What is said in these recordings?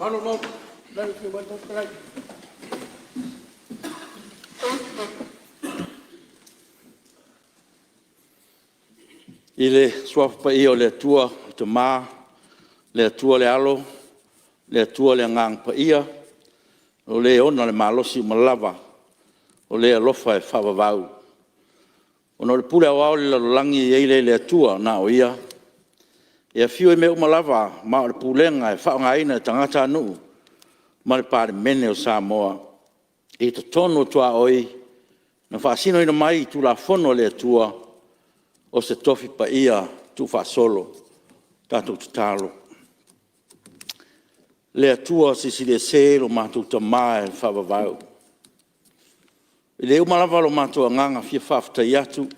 I le Suafa Paia o le Atua le Tama, le Atua le Alo, le Atua le Agaga Paia, o Le ona le malosi uma lava, o Le alofa e faavavau. Ona o le pule aoao i le lalolagi e i ai lea i le Atua na o Ia, e afio i mea uma lava ma o le pulega e faaaogaina e tagatanuu ma le Palemene o Samoa. I totonu o tuaoi na faasinoina mai i Tulafono a le Atua, o se tofi paia tuufaasolo. Tatou tatalo. Le Atua Silisili Ese lo matou Tama e faavavau, e le uma lava lo matou agaga fia faafetai atu,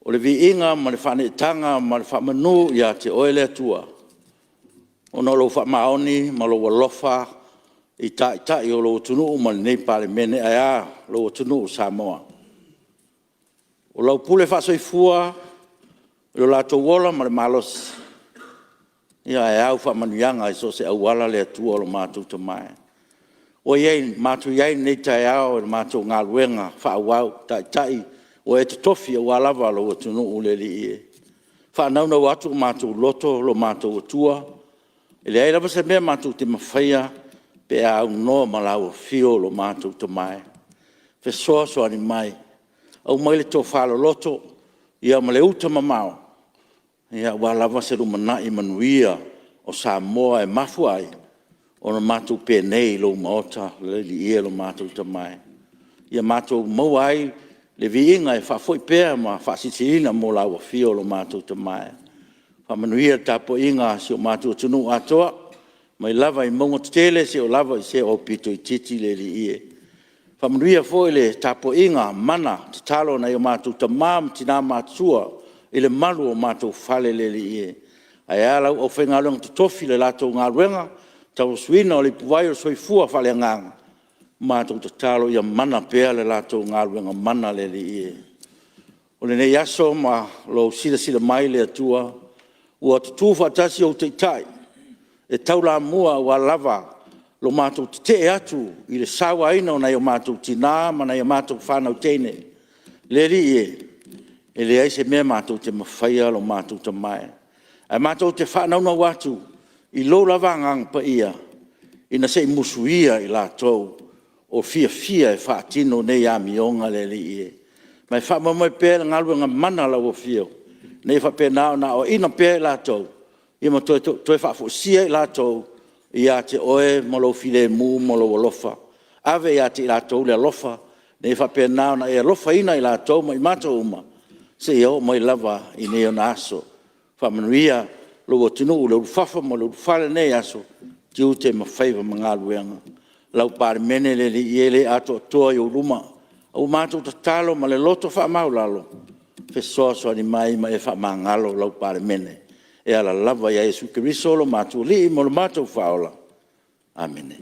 o le viiga ma le faaneetaga ma le faamanu ia te Oe le Atua, ona o lou faamaoni ma lou alofa i Taitai o lou atunuu ma lenei Palemene, ae a lou atunuu o Samoa. O lau pule faasoifua i lo latou ola ma le malosi, ae au faamanuiaga i so o se auala le Atua lo matou Tama e. Ua matou i ai i lenei taeao i le matou galuega faaauau, Taitai ua e totofi aua lava lou atunuu le Alii e. Faanaunau atu o matou loto lo matou Atua, e leai lava se mea matou te mafaia pe a aunoa ma lau Afio lo matou Tama e. Fesoasoani mai, aumai le tofa loloto ma le uta mamao aua lava se lumanai manuia o Samoa e mafua ai ona matou penei i lou Maota le Alii e lo matou Tama e. Ia matou maua ai le viiga e faafoi pea ma faasilisiliina mo lau Afio lo matou Tama e. Faamanuia le tapuaiga a si o matou atunuu atoa, mai lava i mauga tetele seia oo lava i se aupito itiiti le Alii e. Faamanuia foi le tapuaiga mana tatalo a nai o matou tama ma tina matutua i le malu o matou fale le Alii e. Ae a lau aufaigaluega totofi i le latou galuega tauasuina o le ipuvai o le soifua faaleagaga, matou tatalo ia mana pea le latou galuega mana le Alii e. O lenei aso ma lou silasila mai le Atua, ua tutu faatasi ou Taitai e taulamua aua lava lo matou tetee atu i le sauaina o nai o matou tina ma nai a matou fanau teine. Le Alii e, e leai se mea matou te mafaia lo matou Tama e, ae matou te faanaunau atu i lou lava Agaga Paia ina se i musuia i latou o fiafia e faatino nei amioga le Alii e. Ma e faamoemoe pea i le galuega mana a lau Afio ina ia faapena ona aoaina pea i latou ma toe faafoisia i latou ia te Oe ma lou filemu ma lou alofa. Ave ia te i latou le alofa ina ia faapena ona e alofaina i latou ma i matou uma seia oo mai lava i nei ona aso. Faamanuia lou atunuu i le ulufafo ma le ulufale i lenei aso, tiute ma faiva ma galuega. Lau Palemene le Alii e, e le atoatoa i ou luma. Ua matou tatalo ma le loto faamaualalo, fesoasoani mai ma e faamagalo lau Palemene. E ala lava ia Iesu Keriso o lo matou Alii ma lo matou Faaola. Amene.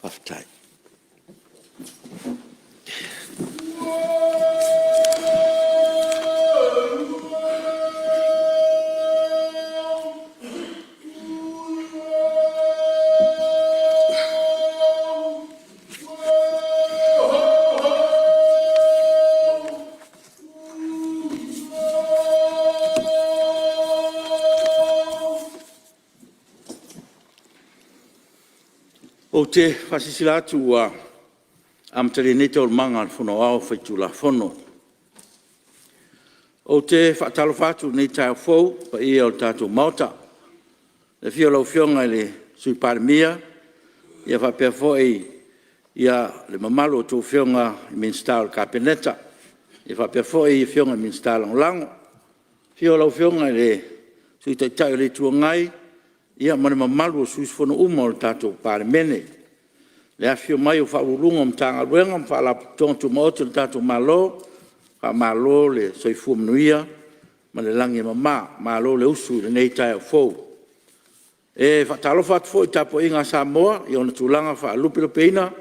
Faafetai. Ou te faasilasila atu ua amatalia nei Taualumaga a le Fono Aoao Faitulafono. Ou te faatalofa atu i lenei taeao fou i le paia o le tatou Maota, i le afio o lau Afioga i le Sui Palemia faapea foi le mamalu o a outou Afioga i Minisita o le Kapeneta, faapea foi Afioga i Minisita Lagolago. Afio lau Afioga i le Sui Taitai o le Itu Agai ma le mamalu o sui usufono uma o le tatou Palemene. Le afifio mai o Ofisa Sili o Pulega o Matagaluega ma Faalapotopotoga Tumaoti a le tatou Malo, faamalo le soifua manuia ma le lagi e mama, malo le usu i lenei taeao fou. E faatalofa atu foi i le tapuaiga a Samoa i ona tulaga faalupelupeina,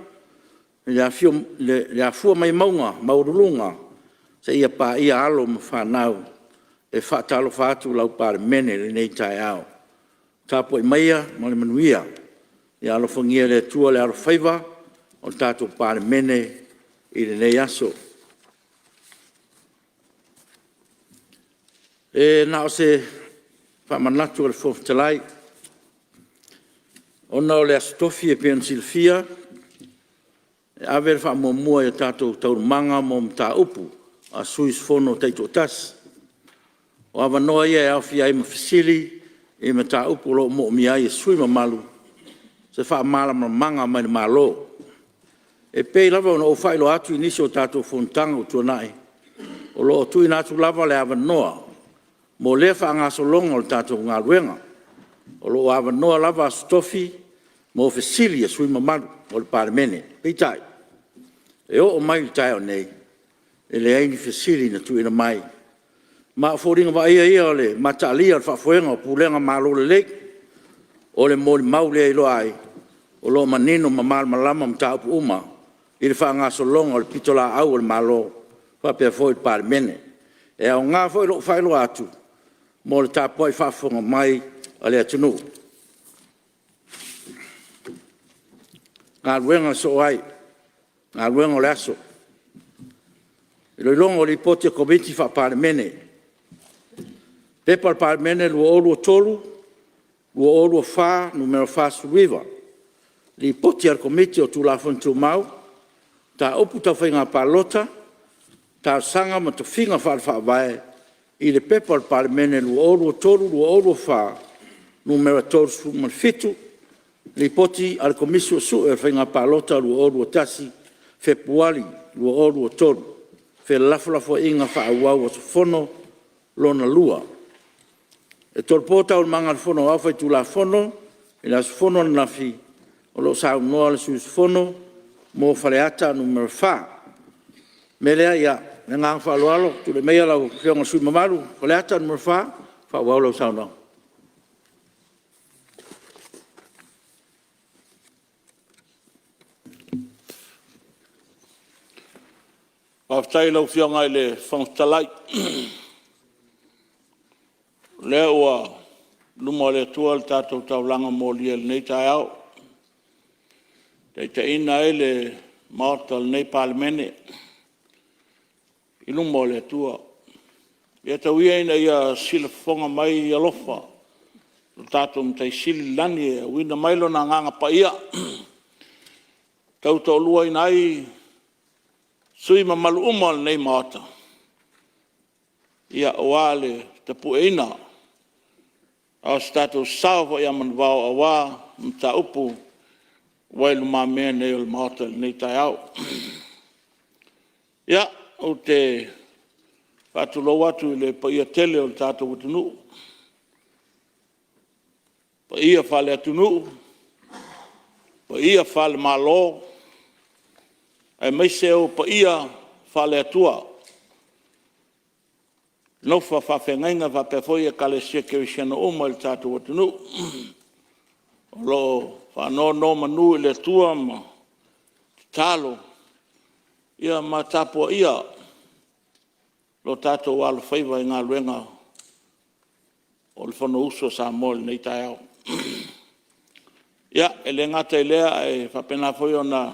i le afua mai mauga maualuluga seia paia alo ma fanau. E faatalofa atu lau Palemene i lenei taeao. Tapuai maia ma le manuia. Ia alofagia e le Atua le alofaiva o le tatou Palemene i lenei aso. E na o se faamanatu a le Fofoga Fetalai, ona o le Aso Tofi e pei ona silafia e ave le faamuamua i a tatou Taualumaga mo mataupu a sui usufono taitoatasi. O avanoa ia e aofia ai ma fesili i mataupu o lo o moomia ai e sui usufono mamalu se faamalamalamaga mai le Malo. E pei lava ona ou faailoa atu i nisi o tatou fonotaga ua tuanai, o lo o tuuina atu lava le avanoa mo lea faagasologa o le tatou galuega. O lo o avanoa lava Aso Tofi mo fesili a sui usufono mamalu o le Palemene. Peitai, e oo mai i le taeao nei, e leai ni fesili na tuuina mai. Ma o foliga vaaia ia o le mataalia o le faafoega o pulega malo lelei. O le molimau lea e iloa ai o lo o manino ma malamalama mataupu uma i le faagasologa o le pitolaau a le Malo faapea foi le Palemene. E aoga foi lou faailoa atu mo le tapuai faafofoga mai a le atunuu. Galuega sosoo ai, galuega o le aso. Iloiloga o Lipoti a Komiti Faa-Palemene. P.P.2023/2024 Nu.49, Lipoti a le Komiti o Tulafono Tumau, Mataupu Tau Faiga Palota, Talosaga ma Tofiga Faale-Faavae i le P.P.2023/2024 Nu.37, Lipoti a le Komisi Suesue o le Faiga Palota 2021, Fepuari 2023 – Felafolafoaiga Faaauau Aso Fono lona Lua. E tolopo Taualumaga a le Fono Aoao Faitulafono i le aso fono ananafi o lo o saunoa le sui usufono mo Faleata 4. O le mea lea, ma le agaga faaaloalo, tulai maia lau Afioga i le sui usufono mamalu mo Faleata 4 e faaauau lau saunoaga. Faafetai i lau Afioga i le Fofoga Fetalai, o lea ua i luma o le Atua le tatou taulaga molia i lenei taeao, e taitaiina ai le Maota o lenei Palemene i luma o le Atua. Ia tau ia ina ia sila fofoga mai alofa o le tatou Matai Sili i le lagi e auina mai Lona Agaga Paia e tautoaluaina ai sui usufono mamalu uma o lenei Maota, aua le tapueina o so tatou sao foi ia manuvao aua mataupu ua i lumamea nei o le Maota i lenei taeao. Ia, ou te faatulou atu i le paia tele o le tatou atunuu, paia faaleatunuu, paia faale-Malo, aemaise ou paia faale-Atua i nofo a faafeagaiga faapea foi Ekalesia Kerisiano uma i le tatou atunuu o lo o faanonomanu i le Atua ma tatalo ma tapuaia lo tatou alofaiva i galuega o le Fonousu a Samoa i lenei taeao. Ia, e le gata i lea ae faapena foi ona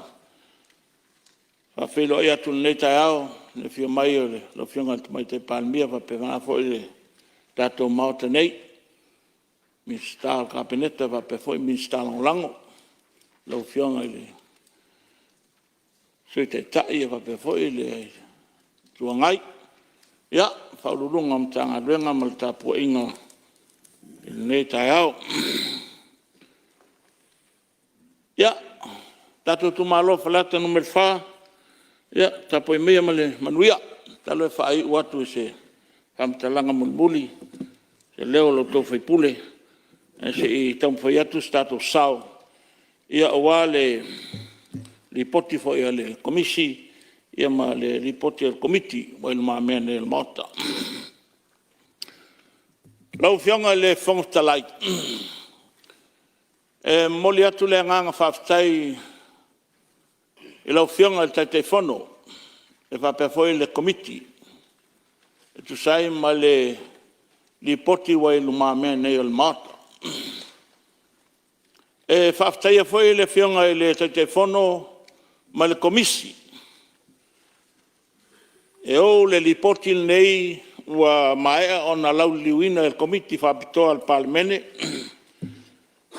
faafeiloai atu i lenei taeao i le afio mai o lau Afioga i le Tamaitai Palemia faapena foi le tatou Maota nei, Minisita o le Kapeneta faapea foi Minisita Lagolago, lau Afioga i le Sui Taitai faapea foi le Itu Agai, Ofisa Sili o Pulega o Matagaluega ma le tapuaiga i lenei taeao. Ia, le tatou itumalo o Faleata 4, ia tapuai maia ma le manuia, masalo e faaiu atu i se faamatalaga mulimuli se leo o lo outou sui usufono ae se i taumafai atu se tatou sao aua le Lipoti foi a le Komisi ma le Lipoti a le Komiti ua i lumamea nei o le Maota. Lau Afioga i le Fofoga Fetalai, E momoli atu le agaga faafetai i lau Afioga i le Taitaifono faapea foi le Komiti e tusa ai ma le Lipoti ua i lumamea nei o le Maota. E faafetaia foi le Afioga i le Taitaifono ma le Komisi e ou le Lipoti lenei ua maea ona lauliliuina e le Komiti Faapitoa a le Palemene,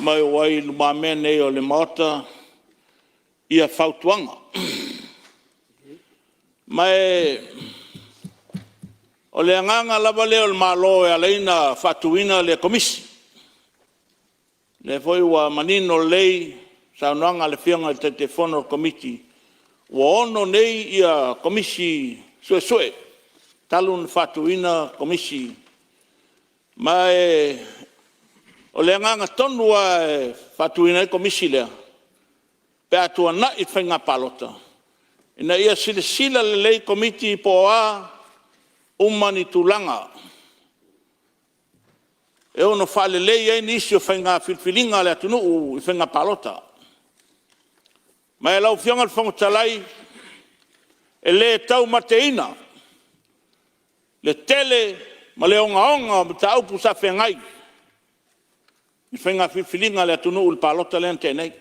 ma ua i lumamea nei o le Maota fautuaga. Ma o le agaga lava lea o le Malo e ala ai ona faatuina le Komisi. O lea foi ua manino lelei saunoaga a le Afioga i le Taitaifono o le Komiti, ua 6 nei Komisi Suesue talu ona faatuina Komisi. Ma o le agaga tonu lava e faatuina ai le Komisi lea, pe a tuanai le Faiga Palota, ina ia silasila lelei Komiti po o a uma ni tulaga e ono faalelei ai nisi o faiga filifiliga a le atunuu i faiga palota. Ma lau Afioga i le Fofoga Fetalai, e le taumateina le tele ma le ogaoga o mataupu sa feagai i faiga filifiliga a le atunuu i le palota lea na tea nei.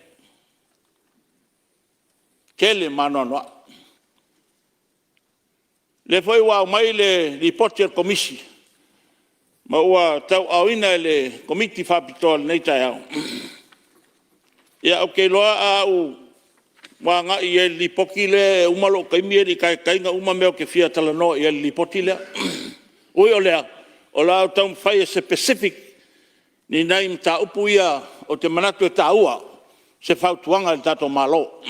E tele ma anoanoai. O lea foi ua aumai le Lipoti a le Komisi ma ua tauaaoina e le Komiti Faapitoa i lenei taeao. Ia, ou te iloa a ou agai i ai i le Lipoti lea e uma lou taimi e le i taitai ona uma mea ou te fia talanoa i ai i le Lipoti lea. Ui o lea, o le a ou taumafai e specific i nai mataupu ia ou te manatu e taua se fautuaga i le tatou Malo.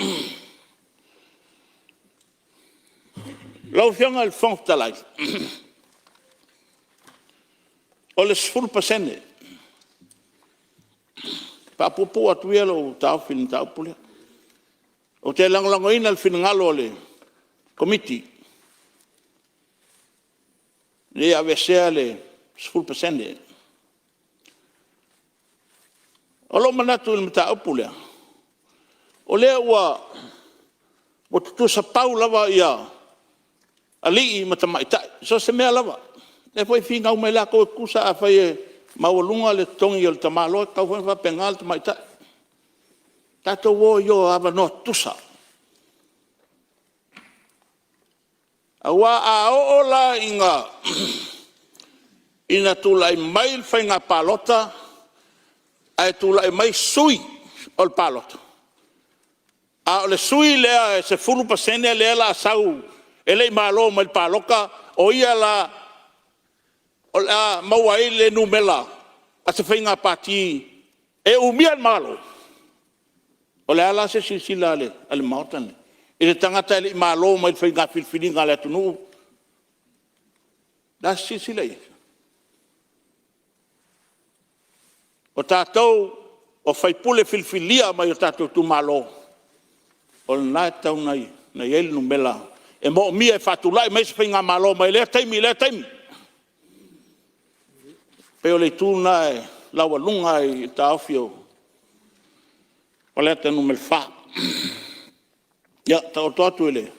Lau Afioga i le Fofoga Fetalai, o le 10%, e faapuupuu atu ia lou taofi i le mataupu lea. Ou te lagolagoina le finagalo o le Komiti ina ia aveesea le 10%. O lou manatu i le mataupu lea, o lea ua tutusa pau lava alii ma tamaitai i so o se mea lava. O lea foi e finau mai latou e tutusa, afai e maualuga le totogi o le tamaloa e tatau foi ona faapena le tamaitai. Tatou o i avanoa tutusa. Aua a oo la ina tulai mai le faiga palota ae tulai mai sui o le palota, a o le sui lea e 10% lea o le a sau e le i malo mai le palota, o ia la o le a maua ai le numera a se faiga pati e umia le malo? O le a la se silasila a le Maota lenei i le tagata e le i malo mai le faiga filifiliga a le atunuu? O le a se silasila i ai? O tatou o faipule filifilia mai o tatou itumalo, o lena e tatau ona i ai le numera e moomia e faatulai mai ai se faigamalo mai lea taimi i lea taimi. E pei o le itu lena e laualuga ai le taofi o Faleata 4. Ia, taoto atu i le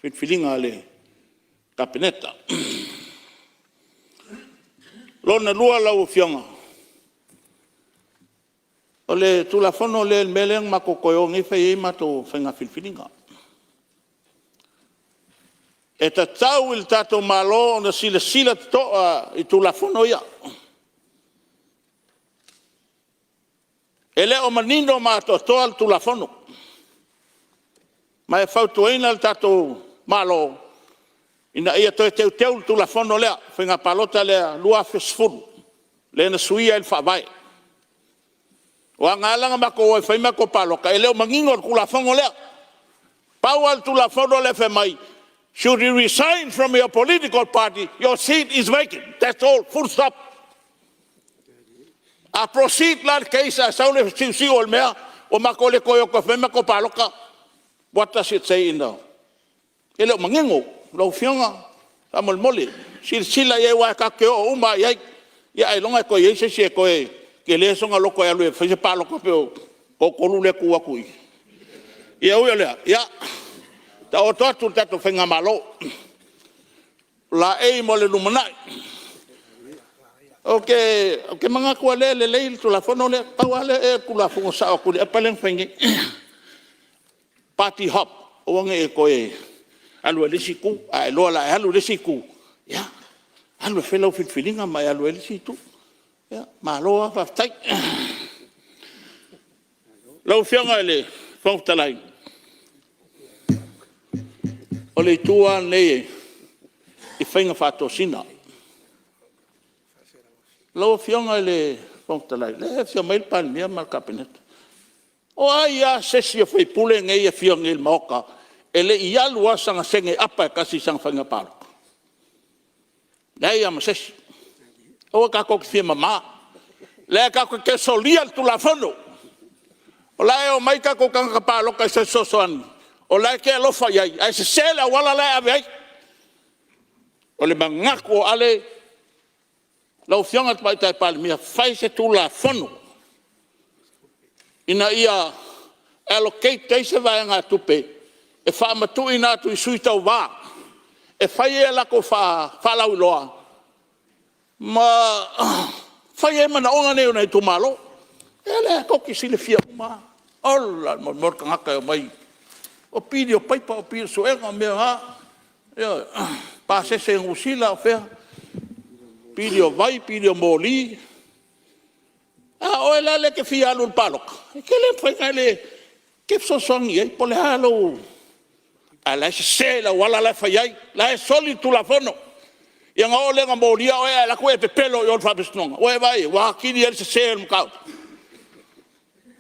filifiliga a le Kapeneta. Lona lua lau Afioga, o le Tulafono lea i le mea lea na matou toe o nei fai ai matou faiga filifiliga. E tatau i le tatou Malo ona silasila totoa i Tulafono ia. E le o manino ma atoatoa le Tulafono. Ma e fautuaina le tatou Malo ina ia toe teuteu le Tulafono lea, Faiga Palota lea 2010 lea na suia ai le Faavae. Aua na ala ona matou o e fai matou palota e le o manino le Tulafono lea. Pau lava le Tulafono lea e fai mai, should you resign from your political party, your seat is vacant. That's all, full stop. A proceed la le case ae sau le siusiu o le mea ua matou le toe o e toe fai matou palota. What does it say in the… E le o manino. Lau Afioga, faamolemole, silasila i ai aua tatou te oo uma lava i ai. Ia ailoga e toe i ai se isi e toe tele sona loto e alu e fai se palota pei o le toatolu lea e tu atu i i. Ia ui o lea, ia taoto atu le tatou faigamalo, o laei mo le lumanai. Ou te manatu o lea e lelei le Tulafono lea, pau lava lea o le Tulafono sao a Tuilaepa lea na fai nei, Party Hop, aua ne i e toe alu ai i le isi itu. A e iloa o le a e alu i le isi itu, ia alu e fai lau filifiliga ma e alu ai i le isi itu. Malo lava faafetai. Lau Afioga i le Fofoga Fetalai, o le itu lava lenei i faiga faatosina. Lau Afioga i le Fofoga Fetalai, o lea e afio mai le Palemia ma le Kapeneta. O ai lava se isi o sui usufono nei e afio nei i le Maota e le i alu lava sana sene apa e tasi i sana faiga palota? Leai lava ma se isi. Aua tatou te fia mama, leaga tatou te solia le Tulafono. O la e omai tatou tagata palota e fesoasoani, o la e te alofa i ai ae sese le auala la e ave ai. O le manatu o Ale, lau Afioga i le Tamaitai Palemia, fai se Tulafono ina ia allocate ai se vaegatupe e faamatuuina atu i sui tauva e fai ai a latou faalauiloa ma fai ai manaoga nei o nai itumalo. Ia lea tou te silafia uma lava, ola le moemoe o le tagata e omai, o pili o paipa, o pili o suega, o mea o a, ioe, pasese i Niu Sila a o fea, pili o vai, pili o moli. A o oe la lea e te fia alu i le palota, e te le mafai ona e te fesoasoani i ai po o le a lou… A o la e sese le auala la e fai ai, o la e soli le Tulafono. Ia ona oo lea ina molia oe ae e alu atu e pepelo i o i le Faamasinoga. Ua e vaai i ai ua atili ai le sese o le mataupu?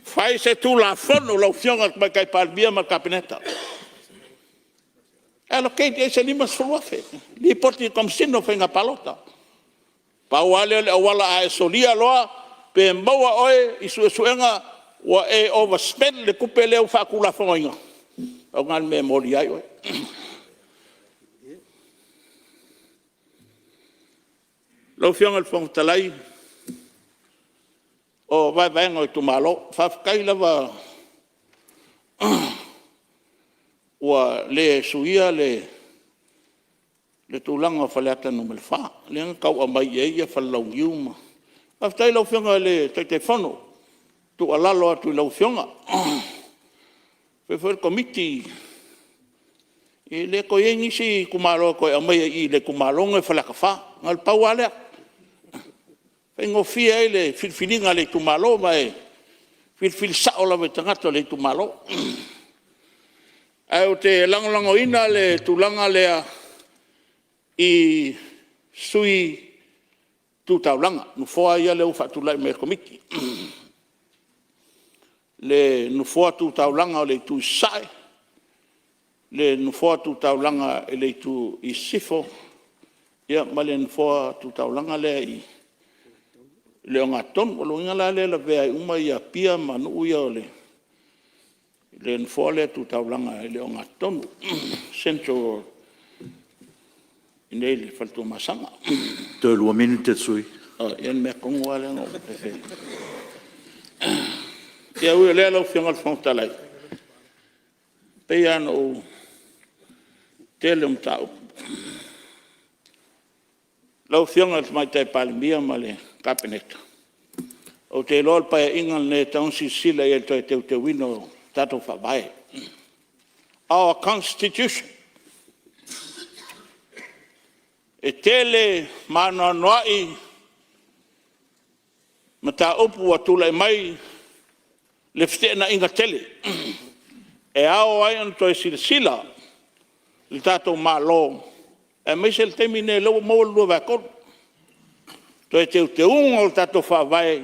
Fai se Tulafono lau Afioga i le Tamaitai Palemia ma le Kapeneta, allocate i ai se $50,000, lipoti i le Komesina o Faiga Palota. Pau lava lea o le auala a e solia loa pe maua oe i suesuega ua e overspend le tupe lea ua faatulafonoina, pau lena o le mea e molia ai oe. Lau Afioga i le Fofoga Fetalai, o vaevaega o itumalo. Faafetai lava ua le suia le tulaga o Faleata 4, lea na tau aumai i ai Falelauniu ma… Faafetai i lau Afioga i le Taitaifono, tuualalo atu i lau Afioga faapea foi le Komiti, e le toe i ai nisi itumalo e toe aumaia i i i le itumalo lenei o Faleata 4, na o le pau lava lea. E faigofie ai le filifiliga a le itumalo ma e filifili sao lava i tagata o le itumalo. Ae ou te lagolagoina le tulaga lea i sui tu taulaga, nofoa ia lea ua faatulai mai e le Komiti. Le nofoa tu taulaga o le itu i Sasae, le nofoa tu taulaga i le itu i Sisifo, ma le nofoa tu taulaga lea i le ogatotonu. O lona uiga la lea e lavea ai uma Apia ma nuu ia o le nofoa lea tu taulaga i le ogatotonu, central i inei i le fale Tuamasaga. Toe lua minute o le sui usufono. Ia o le mea tonu lava lea na ou fai atu ai. Ia ui o lea lau Afioga i le Fofoga Fetalai, e pei lava ona ou… tele o mataupu. Lau Afioga i le Tamaitai Palemia ma le Kapeneta, ou te iloa o le Paeaiga lenei e tatau ona silasila i ai i le toe teuteuina o le tatou Faavae, our Constitution. E tele ma anoanoai mataupu ua tulai mai le feteenaiga tele e ao ai ona toe silasila le tatou Malo aemaise le taimi lenei o lea ua maua le 2/3, toe teuteuga o le tatou Faavae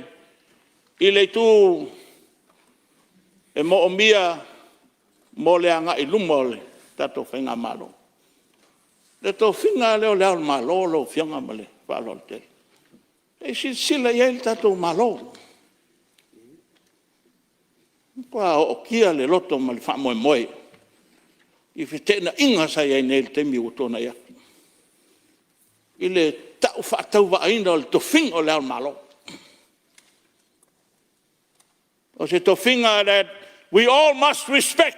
i le itu e moomia mo le agai i luma o le tatou faigamalo. O le tofiga lava lea o Le Ao o le Malo lau Afioga ma le faaaloalo tele. Se i silasila i ai le tatou Malo. Ua matua ootia le loto ma le faamoemoe i feteenaiga sa i ai nei i le taimi ua tuanai atu i le tau faatauvaaina o le tofiga o Le Ao o le Malo. O se tofiga that we all must respect.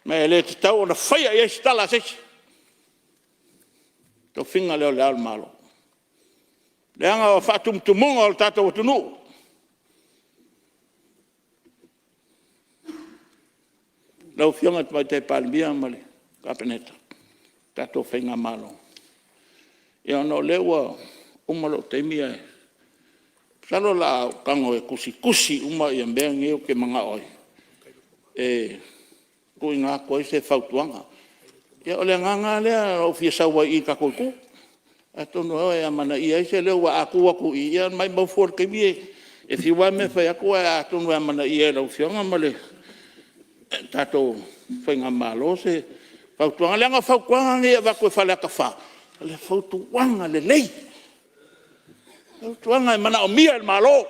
Ma e le tatau ona faia i ai se tala a se isi, o le tofiga lea o Le Ao o le Malo. Leaga o faatumutumuga o le tatou atunuu. Lau Afioga i le Tamaitai Palemia ma le Kapeneta, le tatou Faigamalo, ia ona o lea ua uma lou taimi ae masalo o le a ou tago e tusitusi uma mea nei ou te manao ai e tuuina atu ai se fautuaga. Ia o le agaga lava lea na ou fia sau ai i le tatou itu, atonu e amanaia ai se leo, aua a tu atu i i, maumau fua o le taimi e fiu lava le mea e fai atu, ae atonu e amanaia e lau Afioga ma le tatou faigamalo se fautuaga. Leaga o fautuaga nei e avatu e Faleata 4, o fautuaga lelei, fautuaga e manaomia e le Malo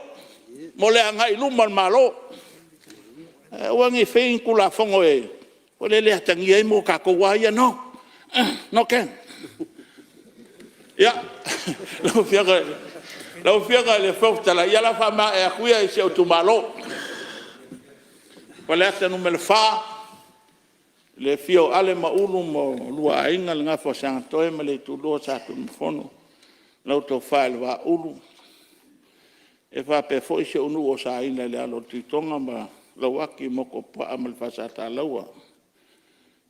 mo le agai i luma o le Malo. Ae aua ne i faia ni Tulafono e atagia ai mo tatou lava ia. No, no can. Ia, lau Afioga i le Fofoga Fetalai, ia o le a faamaea atu ia i si ou itumalo. Faleata 4, i le afio o Ale ma Ulu ma lo oulua Aiga, le Gafa o Aatoe ma le Itulua o Sa Tunumafono, lau Tofa i le Vaaulu. E faapea foi si ou nuu o Saina i le alo o le Tuitoga ma Lauaki ma Motuopuaa ma le Faasatalau'a.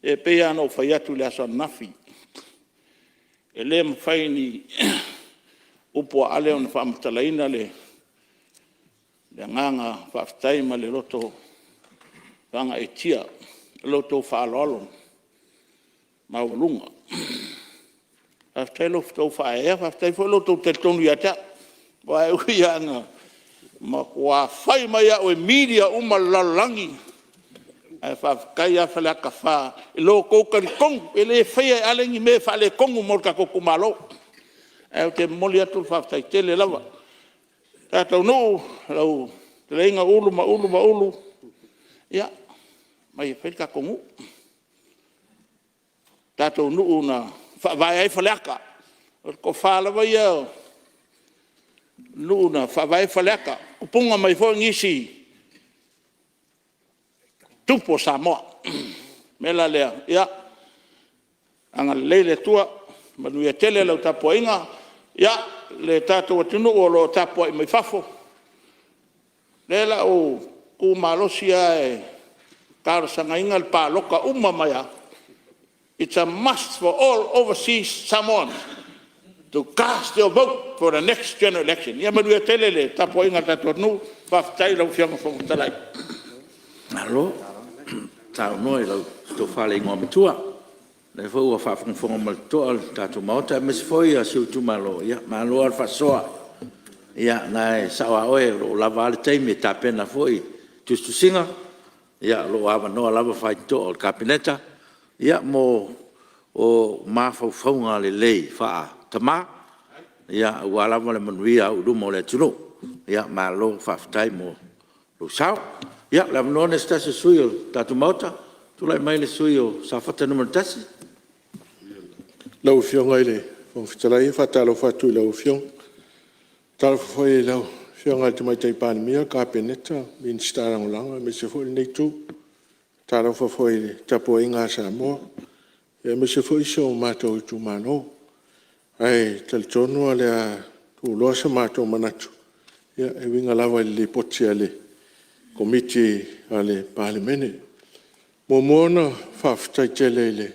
E pei lava ona ou fai atu i le aso ananafi, e le mafai e ni upu a Ale ona faamatalaina le agaga faafetai ma le loto faagaeetia i la outou faaaloalo maualuga. Faafetai i lo outou faaeaea, faafetai foi i lo outou talitonu ia te au. Aua e ui lava ina matuai fai mai au e media uma a le lalolagi, ae faafetai lava Faleata 4 i lo outou talitonu. E le faia e Ale ni mea e faaletonu mo le tatou itumalo. Ae ou te momoli atu le faafetai tele lava. Le tatou nuu lau fetalaiga Ulu ma Ulu ma Ulu, ia, omai e fai le tatou nuu. Le tatou nuu na faavae ai Faleata, o le toafa lava ia o nuu na faavae ai Faleata, tupuga mai foi nisi tupu o Samoa. O le mea la lea, ia agalelei le Atua, manuia tele lau tapuaiga. Le tatou atunuu o lo o tapuai mai fafo, o lea o le a ou tu malosi lava e talosagaina le palota uma mai lava. It's a must for all overseas Samoans to cast your vote for the next General Election. Ia manuia tele le tapuaiga a le tatou atunuu, faafetai i lau Afioga i le Fofoga Fetalai. Malo saunoa i lau Tofa i le Igoamatua. O lea foi ua faafogafoga ma le totoa le tatou Maota aemaise foi si ou itumalo, malo lava le faasoa. Ia o lena e sao a oe o lo o lava a le taimi e tapena ai foi tusitusiga, o lo o avanoa lava faitotoa o le Kapeneta mo mafaufauga lelei faa-tama aua lava le manuia auiluma o le atunuu. Malo faafetai mo lou sao. Ia o le avanoa lenei mo se tasi o sui usufono o le tatou Maota. Tulai mai le sui usufono mo Safata 1. Lau Afioga i le Fofoga Fetalai e faatalofa atu i lau Afioga. E faatalofa foi i lau Afioga i le Tamaitai Palemia, le Kapeneta, Minisita Lagolago aemaise foi lenei itu. E faatalofa foi i le tapuaiga a Samoa aemaise foi si o matou itumalo. Ae talitonu o le a tuuloa so matou manatu e uiga lava i le Lipoti a le Komiti a le Palemene. E muamua ona faafetai tele i le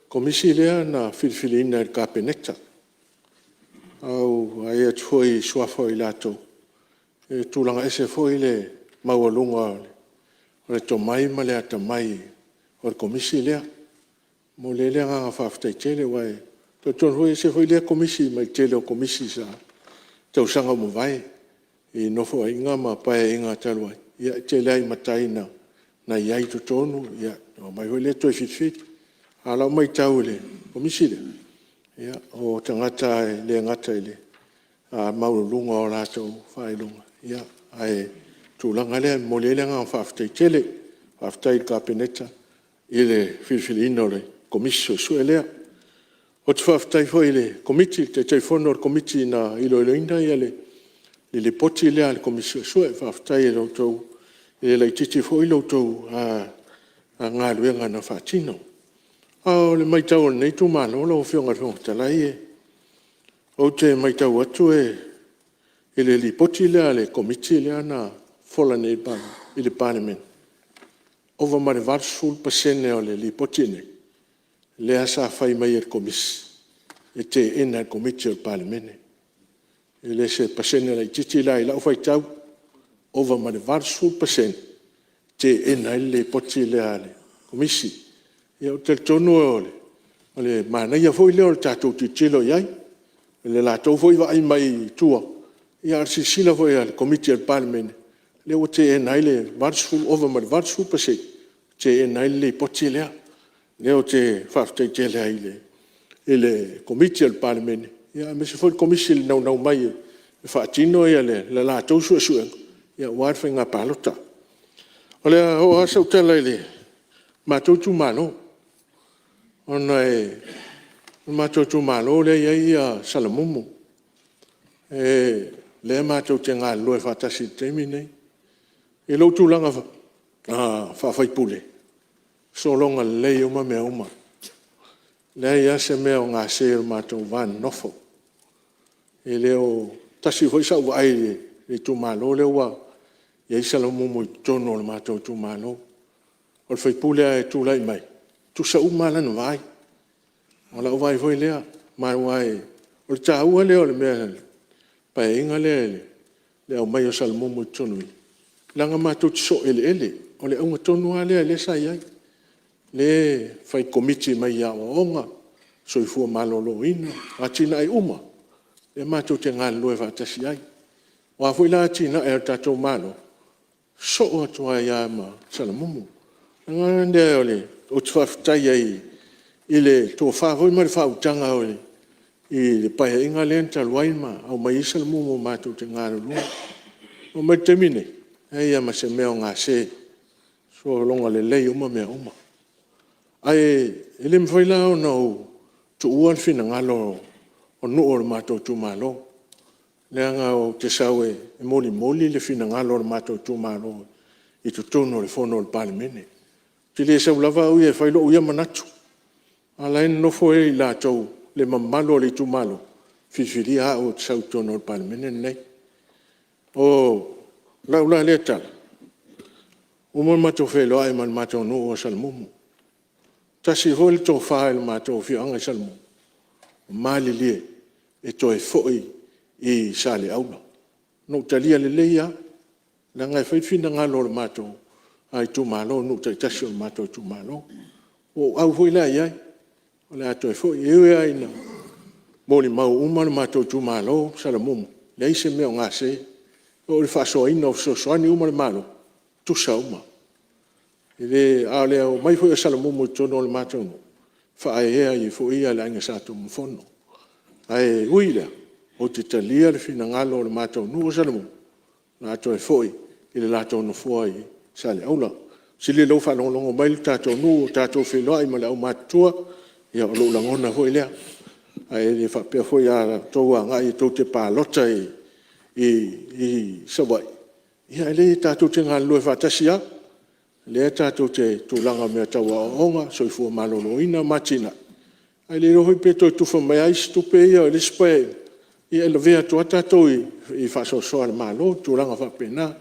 Komisi lea na filifiliina e le Kapeneta. A ua vaai atu foi i suafa o i latou, e tulaga ese foi le maualuga o le tomai ma le atamai o le Komisi lea. E momoli ai le agaga faafetai tele aua e talitonu foi e ese foi lea Komisi mai le tele o Komisi sa i tausaga ua mavae i Nofoaiga ma Paeaiga talu ai, ia e tele lava i matai na i ai i totonu ona omai foi lea toe filifili. A o lau matau i le Komisi lea, o tagata e le gata i le maualuga o latou faailoga, a o le tulaga lea e momoli ai le agaga faafetai tele. Faafetai i le Kapeneta i le filifiliina o le Komisi Suesue lea. Ou te faafetai foi i le Komiti, le Taitaifono o le Komiti na iloiloina le Lipoti lea a le Komisi Suesue. Faafetai i la outou… E le laitiiti foi la outou galuega na faatino. A o le maitau a lenei itumalo lau Afioga i le Fofoga Fetalai, ou te maitau atu i le Lipoti lea a le Komiti lea na fofola nei i le Palemene, ova ma le 80% o le Lipoti lenei lea sa fai mai e le Komisi e teena e le Komiti o le Palemene. E le o se pasene laitiiti la i lau faitau, ova ma le 80% na teena ai le Lipoti lea a le Komisi. Ia ou te talitonu o le manaia foi lea o le tatou tilotilo i ai i le latou foi vaai mai i tua, a o le silasila foi a le Komiti a le Palemene lea ua teena ai le ova ma le 80% na teena ai le Lipoti lea. O lea ou te faafetai tele ai i le Komiti a le Palemene aemaise foi le Komisi i le naunau mai e faatino le latou suesuega aua le faiga palota. O le a oo lava sau tala i le matou itumalo, ona o le matou itumalo lea e i ai Salamumu. O lea matou te galulue faatasi i le taimi lenei. I lou tulaga faa-sui usufono, e sologa lelei uma mea uma, e leai lava se mea o gase i le matou va nonofo. E le o… tasi foi sau vaai i le itumalo lea ua i ai Salamumu i totonu o le matou itumalo. O le sui usufono lava e tulai mai, e tutusa uma lava lana vaai. O lau vaai foi lea, ma aua o le taua lea o le mea o le Paeaiga lea i le aumai o Salamumu i totonu i i, leaga matou te soo eleele. O le auga tonu lava lea sa i ai, lea e fai komiti mai aoaoga, soifua maloloina, o atinae uma lea matou te galulue faatasi ai. O a foi la atinae a le tatou Malo, e sosoo atu ai lava ma Salamumu. O le agaga lea ou te faafetai ai i le tofa foi ma le faautaga i le Paeaiga lea talu ai ma aumai ai Salamumu matou te galulue. E oo mai i le taimi lenei, e leai lava ma se mea o gase, e sologa lelei uma mea uma. Ae le mafai la ona ou tuua le finagalo o nuu o le matou itumalo, leaga ou te sau e molimoli le finagalo o le matou itumalo i totonu o le fono a le Palemene. Ou te le sau lava au ia e fai lou ia manatu, a o la e nonofo i latou le mamalu o le itumalo na filifilia au ou te sau i totonu o le Palemene lenei. O lau la lea tala, ua uma ona matou feiloai ma le matou nuu o Salamumu, tasi foi le tofa i le matou afioaga i Salamumu, malilie e toe foi i Saleaula. Na ou talia lelei lava, leaga e fai le finagalo o le matou itumalo, nuu taitasi o le matou itumalo. Ua ou au foi la i ai, o le a toe foi. E ui lava ina molimau uma le matou itumalo ma Salamumu, e leai se mea o gase, e oo i le faasoaina o fesoasoani uma a le Malo, e tutusa uma. A o le omai foi o Salamumu i totonu o le matou nuu, e faaeaea ai foi le Aiga Sa Tunumafono. Ae ui i lea, ou te talia le finagalo o le matou nuu o Salamumu, o le a toe foi i le latou nofoa i Saleaula. Measili o lea ua faalogologo mai le tatou nuu ua tatou feiloai ma le aumatutua, ia o lou lagona foi lea. Ae le faapea foi a outou agai tou te palota i Savaii, ia e leai tatou te galulue faatasi lava. O lea tatou te i tulaga o mea tau aoaoga, soifua maloloina ma atinae, ae le iloa foi pe toe tufa mai lava isi tupe ia i le isi Paeaiga, ia e lavea atu lava tatou i le faasoasoa a le Malo, tulaga faapena.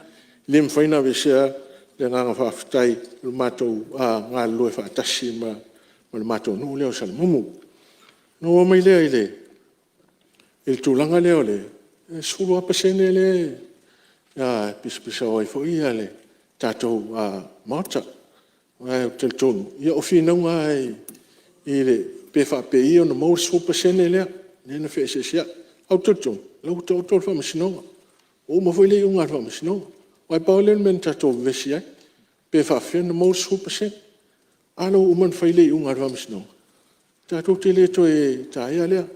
E le mafai ona aveesea le agaga faafetai i le matou galulue faatasi ma le matou nuu lea o Salamumu. Ona ou oo mai lea i le tulaga lea o le 10% lea e pisapisao ai foi le tatou Maota. Aua ou te talitonu o finauga lava pe faapei ona maua le 10% lea, lea na feeseeseai. Ae ou te talitonu o la e ua taoto le Faamasinoga, ua uma foi le iuga a le Faamasinoga. Aua pau lava lea o le mea na tatou vevesi ai, pe faapefea ona maua le 10%. A lea ua uma ona fai le iuga a le Faamasinoga, tatou te le toe taea lea.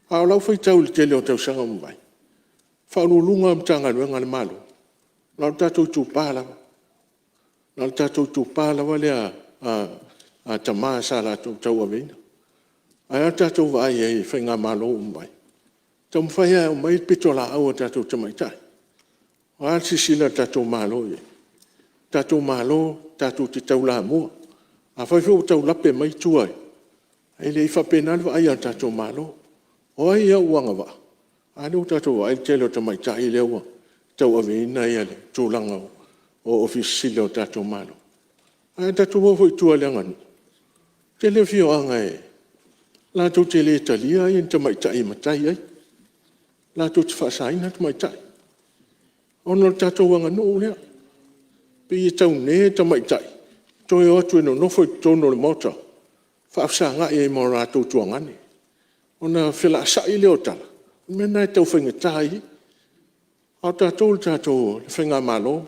A o lau faitau i le tele o tausaga ua mavae, o Ofisa Sili o Pulega o Matagaluega a le Malo, na o le tatou itupa lava, na o le tatou itupa lava lea a tama sa latou tauaveina. Ae a le tatou vaai i ai i faigamalo ua mavae, e taumafai lava e aumai le pitolaau a tatou tamaitai. O le a le silasila a le tatou Malo i ai? O le tatou Malo tatou te taulamua. Afai foi ua tau lape mai tua, e le faapena le vaai a le tatou Malo. O ai a ua agavaa? A lea ua tatou vaai i le tele o tamaitai lea ua tauaveina le tulaga o Ofisa Sili o le tatou Malo. Ae a tatou o foi i tua i le aganuu, e tele afioaga latou te le talia ni tamaitai e matai ai, latou te faasaina tamaitai ona o le tatou aganuu lea. E pei e taune tamaitai e toe o atu e nonofo i totonu o le maota e faafesagai ai ma latou tuagane, ona felaasa'i lea o tala, o le mea lena e tau faigata ai. A o tatou o le tatou faigamalo,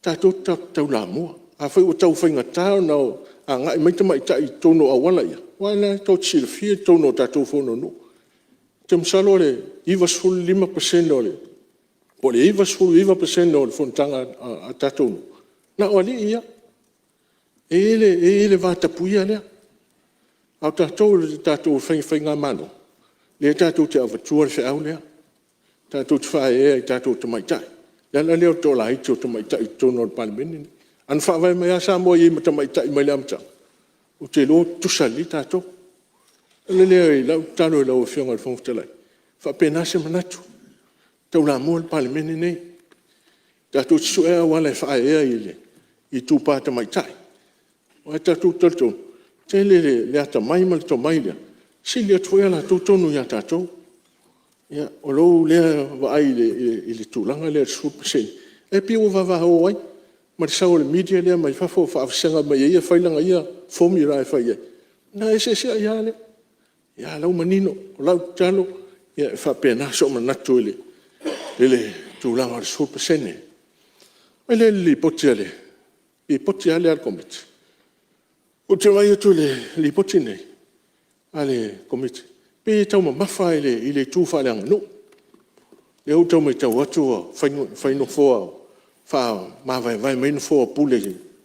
tatou te taulamua. Afai ua tau faigata ona agai mai tamaitai i totonu o auala ia, aua o lena tou te silafia totonu o tatou fono a nuu. Ou te masalo o le 95% po o le 99% o le fonotaga a tatou nuu, na o alii ia. E i ai le vatapuia lea, a o tatou o le tatou faigamalo, lea tatou te avatua le feau lea, tatou te faaeaea i tatou tamaitai. O le ala lea o le toalaiti o tamaitai i totonu o le Palemene lenei. Ana faavae mai lava Samoa e i ai ma tamaitai mai le amataga, ou te iloa ua tutusa lelei tatou. O le ala lea i lau tatalo i lau Afioga i le Fofoga Fetalai, e faapena se manatu, taulamua le Palemene lenei, tatou te auala e faaeaea i le itupa tamaitai. Aua tatou te talitonu, e tele le atamai ma le tomai lea, e sili atu foi a latou tonu ia tatou. Ia, o lou lea vaai i le tulaga lea i le 10%, ae pei ua vavao ai ma le sau o le media lea mai fafo faavasega mai e ia fai lana ia formula e fai ai, ona eseeseai lava lea. A o la e ua manino. O lau tatalo, ia e faapena sou manatu i le tulaga o le 10%. Oo mai lea i le Lipoti lava lea a le Komiti, ou te vaai atu i le Lipoti lenei a le Komiti, e pei e taumamafa lava i le itu faaleaganuu. Lea ua tau maitau atu ua fai nofoa faamavaevae mai nofoa o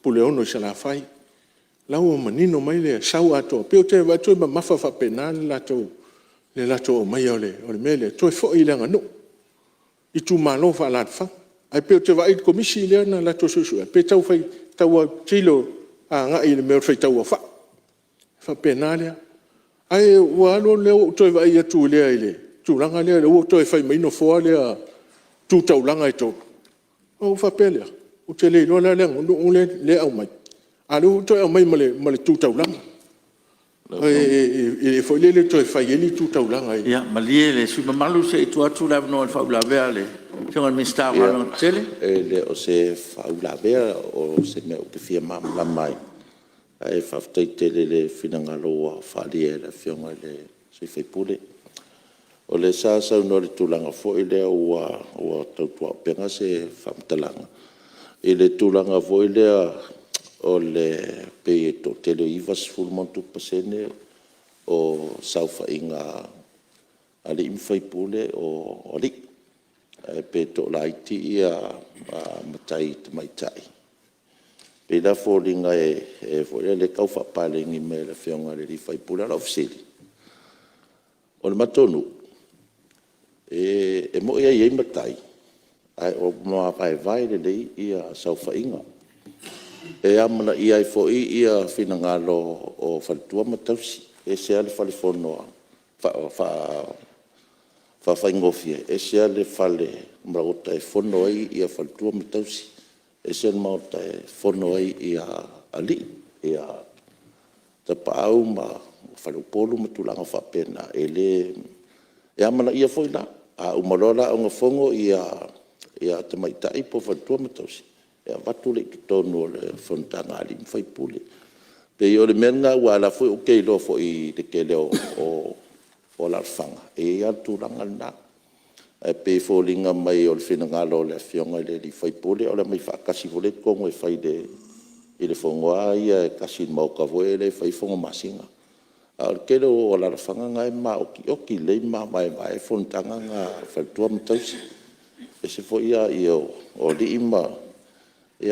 Puleono i Salafai, o la e ua manino mai le sau atoa. E pei ou te vaai atu e mamafa faapena le latou aumaia o le mea lea, toe foi i le aganuu, itumalo faaalaalafaga. Ae pei ou te vaai i le Komisi lea na latou suesuea, pei e tau autilo agai i le mea o le faitauaofai, e faapena lea. Ae ua alu alu lea ua ou toe vaai atu lea i le tulaga lea ua toe fai mai nofoa ia tu taulaga e tolu, ona ou faapea lea, ou te le iloa la le aganuu lea e aumai, a o lea ua toe aumai ma le tu taulaga foi lele e toe fai ai le tu taulaga. Ia malie le sui usufono mamalu se i tuu atu le avanoa i le faauilavea a le Afioga i le Minisita o Galuega Tetele. Ia, e le o se faauilavea, o se mea ou te fia malamalama ai, ae faafetai tele i le finagalo ua faaalia e le Afioga i le sui usufono. O lea sa saunoa i le tulaga foi lea ua tautuaupega se faamatalaga i le tulaga foi lea pei e toatele e 90+% o saofaiga a alii ma faipule o alii, ae pei e toalaiti matai tamaitai. E pei la e foliga o lea e tau faapaleni mai e le Afioga i le sui usufono. A o lau fesili; o le matou nuu, e moni lava e i ai matai, ae mavaevae lelei saofaiga. E amanaia ai foi finagalo o faletua ma tausi, e ese lava le fale fono faafaigofie, ese lava le fale maota e fono ai faletua ma tausi, ese le maota e fono ai alii, tapaau ma faleupolu ma tulaga faapena. E amanaia foi la. A uma loa la ona fono tamaitai po o faletua ma tausi, e avatu lea i totonu o le fonotaga a alii ma faipule. E pei o le mea lena aua o la e foi ou te iloa foi i le tele o alaalafaga e i ai lava le tulaga lena. Ae pei e foliga mai o le finagalo o le Afioga i le sui usufono o le aumai faatasi foi lea i totonu e fai i le fono lava ia e tasi i le maota foi lea e fai ai fono masina. A o le tele o alaalafaga na e maotioti lelei ma mavaevae fonotaga na a faletua ma tausi, ese foi o alii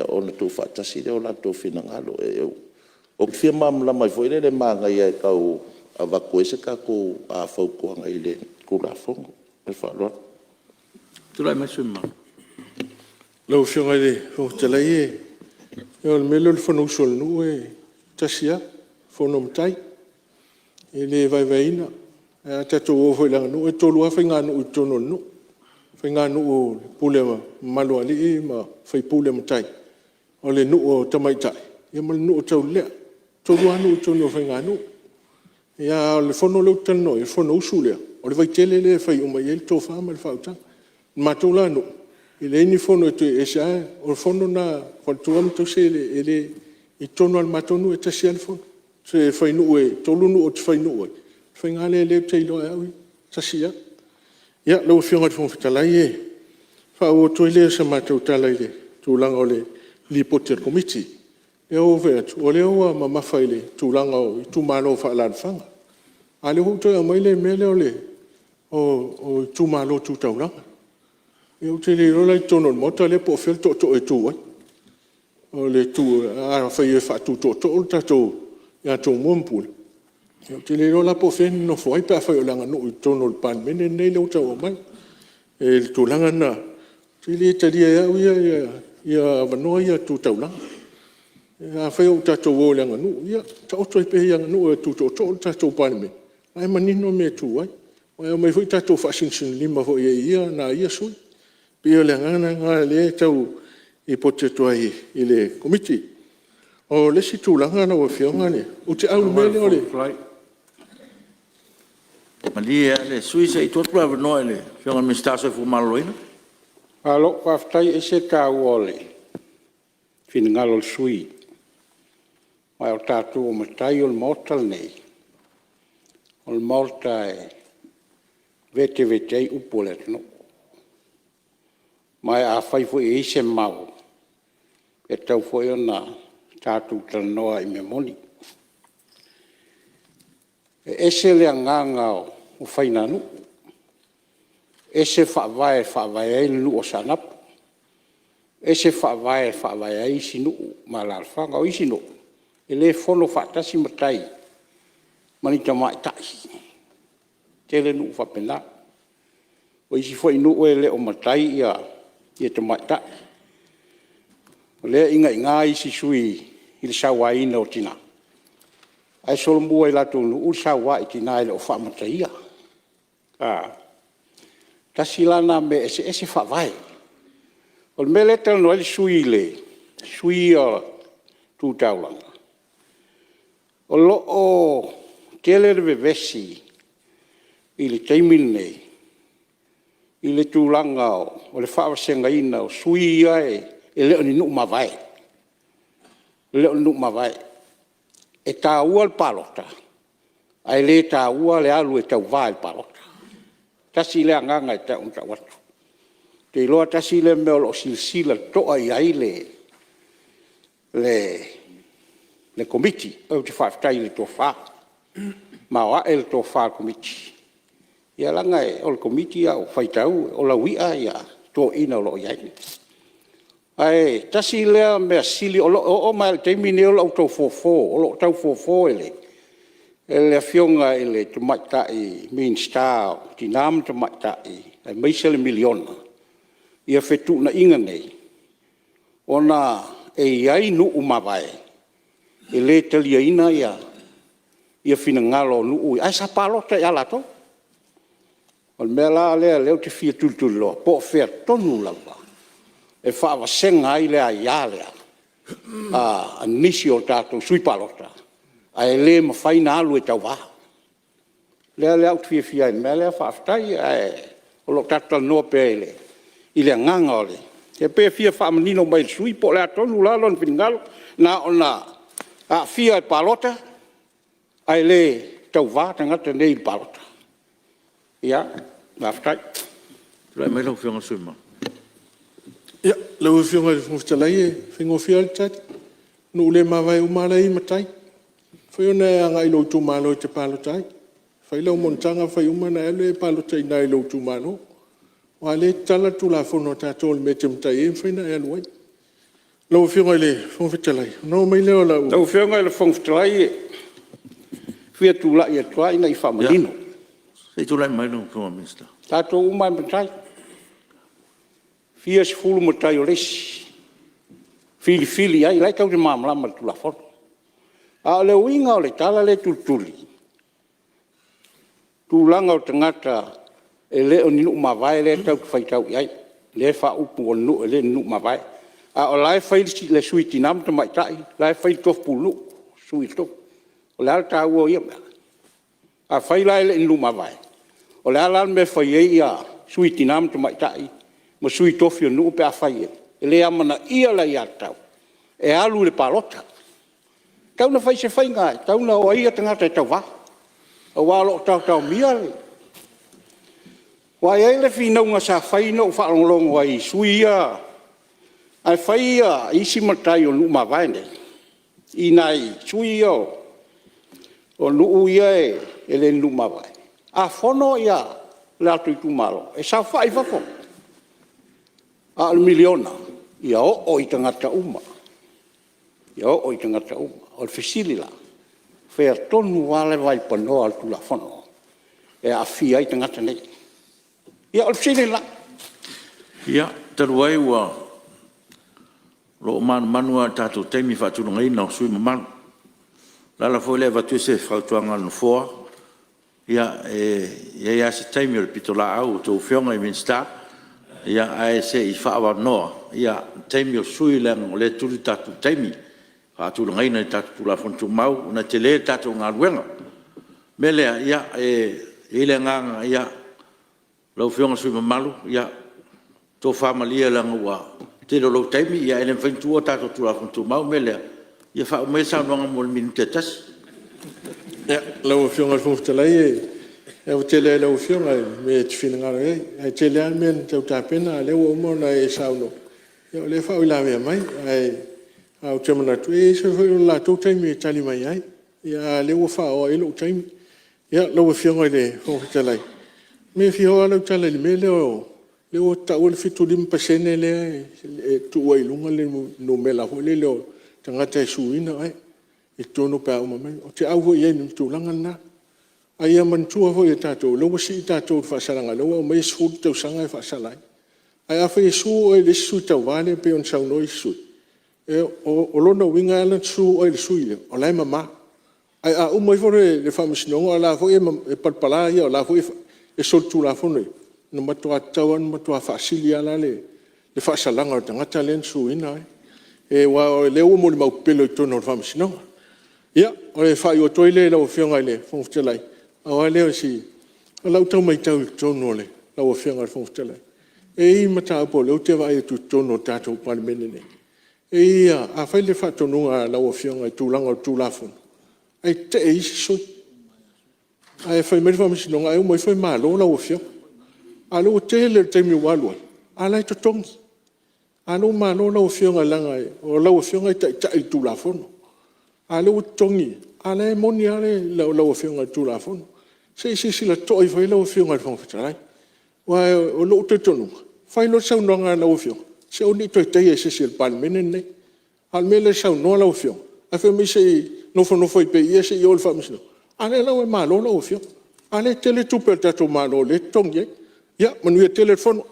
ona tuufaatasi lea o latou finagalo. Ou te fia malamalama ai foi lele, manaia e tau avatu ai se tatou fautuaga i le Tulafono. Ma le faaaloalo. Tulai mai le sui usufono mamalu. Lau Afioga i le Fofoga Fetalai, o le mea lea o le fonousu a le nuu e tasi lava, fono a matai, e le vaevaeina. Ae a tatou o foi i le aganuu e tolu lava faiganuu i totonu o le nuu, faiganuu pule mamalu a alii ma faipule matai, o le nuu o tamaitai ma le nuu taulelea. E tolu lava nuu i totonu o faiganuu. A o le fono lea ou te talanoa i ai o le fonousu lea, o le Vaitele lea e fai uma i ai le tofa ma le faautaga. O le matou la nuu, e leai ni fono e toe ese lava, o le fono lena a faletua ma tausi e le… i totonu lava o le matou nuu e tasi lava le fono. E tolu nuu ou te fai nuu ai, o le faiga lea ou te iloa e au ia, e tasi lava. Ia, lau Afioga i le Fofoga Fetalai ona faaauau atu ai lea o se matou tala i le tulaga o le Lipoti a le Komiti. Lea ua ou fai atu, o lea ua mamafa i le tulaga o itumalo faaalaalafaga, a o lea ua toe aumai le mea lea o itumalo tu taulaga. Ia ou te le iloa la i totonu o le Maota lea po o fea le tootoo e tu ai. Afai e faatu tootoo le tatou ia Tumua ma Pule, ia ou te le iloa la po o fea e nonofo ai pe afai o le aganuu i totonu o le Palemene lenei lea ua tau aumai i le tulaga lena. Ou te le talia e au ia avanoa ia tu taulaga. Afai ua tatou o i le aganuu, ia taoto ai pea i le aganuu e tu tootoo le tatou Palemene, o la e manino mea e tu ai. E omai foi tatou faasinosinolima foi i ai i nai ia sui usufono. E pei o le agaga lena o lea e tau lipoti atu ai i le Komiti. O le isi tulaga lau Afioga, ou te au i le mea lea o le… Malie lava le sui usufono se i tuu atu le avanoa i le Afioga i le Minisita o le Soifua Maloloina. Malo faafetai. E ese le taua o le finagalo o le sui usufono, aua o tatou o matai o le Maota lenei, o le Maota e vetevete ai upu a le atunuu. Ma afai foi e i ai se mau, e tatau foi ona tatou talanoa i mea moni. E ese le agaga o faiganuu, ese faavae e faavae ai le nuu o Saanapu, ese faavae e faavae ai isi nuu ma alaalafaga. O isi nuu, e le fono faatasi matai ma ni tamaitai. E tele nuu faapena. O isi foi nuu e le o matai tamaitai. O lea e inaina isi sui usufono i le sauaina o tina, ae solomua i latou nuu le saua i tina e le o faamataia. Tasi la lena mea e eseese faavae. O le mea lea e talanoa ai le sui usufono ia Tu Taulaga, o lo o tele le vevesi i le taimi lenei i le tulaga o le faavasegaina o sui ia e le o ni nuu mavae, e le o ni nuu mavae. E taua le palota ae le taua le alu e tauva i le palota. Tasi lea agaga e tau ina tau atu. Ou te iloa tasi lea mea o lo o silasila totoa i ai le Komiti. Ou te faafetai i le tofa, maoae le tofa a le Komiti, ia leaga o le Komiti a ou faitau o lauia toeaiina o lo o i ai. Ae tasi lea mea sili, e oo mai lava i le taimi lenei o lo o tau fofo e le Afioga i le Tamaitai Minisita o Tina ma Tamaitai aemaise le miliona fetuunaiga nei, ona e i ai nuu mavae e le taliaina finagalo o nuu ia ae sa palota ia latou. O le mea la lea ou te fia tulituliloa po o fea tonu lava e faavasega ai le aia lea a nisi o tatou sui palota ae le mafai ona alu e tauva. O lea la ou te fiafia ai i le mea lea faafetai ae o lo o tatou talanoa pea i le agaga o le… E pei e fia faamanino mai e le sui usufono po o le a tonu la lona finagalo, na ona aafia i le palota ae le tauva tagata nei i le palota. Ia, faafetai. Tulai mai lau Afioga i le sui usufono mamalu. Ia, lau Afioga i le Fofoga Fetalai e faigofie lava le tali. O nuu le mavae uma lava la e i ai matai. E mafai ona e agai i lou itumalo e te palota ai, fai lau monotaga fai uma ona e alu lea e palota i ina i lou itumalo. Aua o lea e tatala le Tulafono a tatou i le mea e te matai ai e mafai ona e alu ai. Lau Afioga i le Fofoga Fetalai, ona oo mai lea o lau… Lau Afioga i le Fofoga Fetalai, fia tulai atu lava ina ia faamanino. Se i tulai mai lau Afioga i le Minisita. O tatou uma lava e matai, e fia sefulu matai o le isi, filifili i ai, o la e tatou te malamalama i le Tulafono. A o le uiga o le tala lea e tulituli, tulaga o tagata e le o ni nuu mavae lea tatou te faitau i ai, lea e faaupu o nuu e le o ni nuu mavae. A o la e fai le sui tina ma tamaitai, o la e fai le tofi pulenuu, sui o le tofi. O le a le taua o ia mea? Afai la e le o ni nuu mavae, o le a la le mea e fai ai sui tina ma tamaitai ma sui tofi o nuu pe afai e le amanaia le aiatatau e alu i le palota? E tatau ona fai se faiga e tatau ona o ai tagata e tauva, aua o lo o taotaomia le… Aua e i ai le finauga sa fai na ou faalogologo ai i sui ia, ae fai isi matai o nuu mavae nei i nai sui ia o nuu ia e le o ni nuu mavae, a fono le latou itumalo, e saofai i fafo, a o le miliona, ia oo i tagata uma, ia oo i tagata uma. O le fesili la, o fea tonu lava le vaipanoa o le Tulafono e aafia ai tagata nei? Ia o le fesili lena. Ia, talu ai o lo o manumanu lava i le tatou taimi faatulagaina o sui usufono mamalu. O le ala foi lea e avatu ai se fautuaga a le Nofoa, ia e i ai lava se taimi o le pitolaau a a outou Afioga i Minisita, ae se i faaavanoa taimi o sui usufono leaga o lea e tuli le tatou taimi faatulagaina i tatou Tulafono Tumau ona e tele le tatou galuega. O le mea lea, e i ai le agaga, lau Afioga i le sui usufono mamalu, ia tofa malie leaga ua tele o lou taimi ae le mafai ona tuua tatou Tulafono Tumau. O le mea lea, ia faauma maia le saunoaga mo le minute e tasi. Lau Afioga i le Fofoga Fetalai e ava tele lava i lau Afioga i le mea e te finagalo i ai, ae tele lava mea na tau tapena a o lea ua uma ona e saunoa, ia o lea e faauilavea mai. Ae ou te manatu e i ai foi o latou taimi e tali mai ai, a o lea ua faoa i ai lou taimi. Ia, lau Afioga i le Fofoga Fetalai, e fia oo lava lau tala i le mea lea o lea ua taua le 75% lea e tuu ai i luga le numera foi lele o tagata e suina oe i totonu pe a uma mai. Ou te au foi i ai i le tulaga lena. Ae ia manatua foi e tatou, o lea ua sii tatou i le faasalaga lea ua aumai e 10 tausaga e faasala ai. Ae afai e sue oe e le isi sui tauva lea pei ona saunoa isi sui usufono, o lona uiga e ala ona sue oe e le sui lea, o la e mama. Ae a uma ifo le faamasinoga o la e foi e palapala ia o la e foi e solitulafono ia, na matua tatau lava ona matua faasili lava la le faasalaga o le tagata lea na suiina oe, aua o lea ua molimau pepelo i totonu o le faamasinoga. Ia, ona faaiu atu ai lea lau Afioga i le Fofoga Fetalai, pau lava lea o lau tau maitau i totonu o lau Afioga i le Fofoga Fetalai, e i ai mataupu o lea ou te vaai atu i totonu o le tatou Palemene nei, a fai le faatonuga a lau Afioga i tulaga o le Tulafono, ae tetee isi sui usufono, ae fai mai le faamasinoga, ae uma ifo e malo lau Afioga. A o lea ua tele le taimi ua alu ai, a o la e totogi. A o lea ua malo lau Afioga leaga o lau Afioga e taitai i le Tulafono, a o lea ua totogi, a o la e moni lava lau Afioga i le Tulafono. Se i silasila totoa ifo i ai lau Afioga i le Fofoga Fetalai. Aua o lou talitonuga, fai loa le saunoaga a lau Afioga, se aua ne i toe taia e se isi o le Palemene lenei. A o le mea lea e saunoa lau Afioga, ae fai mai se i nofonofo ai pea i i ae se i o i le faamasinoga, a o lea la ua malo lau Afioga, a o lea e tele tupe a le tatou Malo o lea e totogi ai. Ia manuia tele le fono.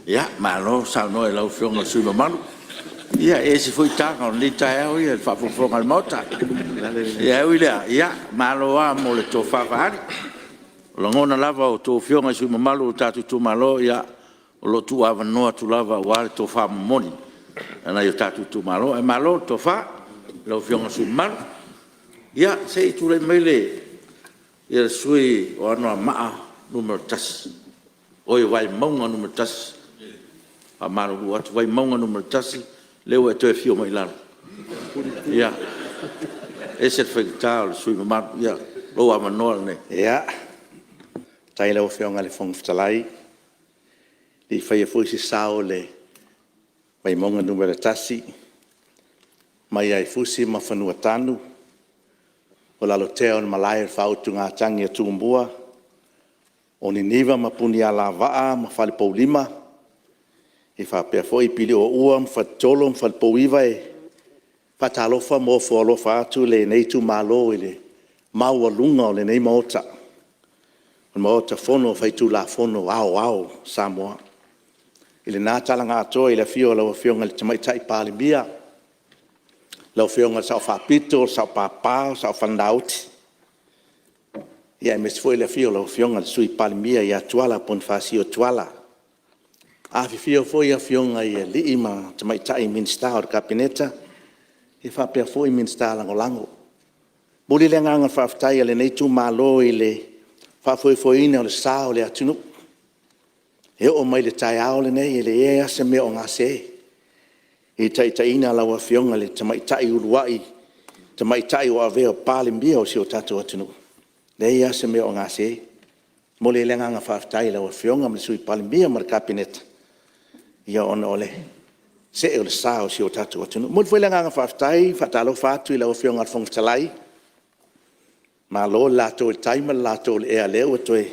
Ia, malo saunoa i lau Afioga i le sui usufono mamalu. Ia e ese foi taga o lenei taeao ia i le faafogafoga a le Maota. Ae ui i lea, malo lava mo le tofa faaali. O lagona lava o a outou Afioga i sui usufono mamalu o tatou itumalo, ia o lo o tuuavanoa atu lava aua le tofa momoli a nai o tatou itumalo. Ae malo le tofa i lau Afioga i le sui usufono mamalu. Ia, se i tulai mai le sui usufono mo Vaimauga 1. E faamalulu atu, Vaimauga 1, lea ua e toe afio mai i lalo. Ia, e ese le faigata o le sui usufono mamalu. Ia, lou avanoa lenei. Ia, faafetai i lau Afioga i le Fofoga Fetalai, e le i faia foi se sao o le Vaimauga 1, mai lava i Fusi ma Fanuatanu, o Lalotea o le Malae o le faautugatagi a Tumua, o Niniva ma Punialavaa ma Falepoulima, e faapea foi Pilioua ma Faletolo ma Falepouiva e Faatalofa ma ofo alofa atu lenei itumalo i le maualuga o lenei Maota, le Maota Fono Faitulafono Aoao o Samoa. I lena tala na atoa i le afio o lau Afioga i le Tamaitai Palemia, lau Afioga i le Sao Faapito, le Sao Papa, le Sao Falenaoti, aemaise foi le afio o lau Afioga i le Sui Palemia ia Tuala Ponifasio Tuala. Afifio foi Afioga i alii ma tamaitai Minisita o le Kapeneta faapea foi Minisita Lagolago. E momoli le agaga faafetai o lenei itumalo i le faafoefoeina o le sa o le atunuu. E oo mai i le taeao lenei e leai lava se mea o gase i le taitaiga a lau Afioga i le tamaitai uluai tamaitai ua avea ma Palemia o si o tatou atunuu. E leai lava se mea o gase. E momoli ai le agaga faafetai i lau Afioga ma le Sui Palemia ma le Kapeneta ona o le see o le sa o si o tatou atunuu. E momoli foi le agaga faafetai ma faatalofa atu i lau Afioga i le Fofoga Fetalai, malo le lato i le tai ma le lato i le ea, o lea ua toe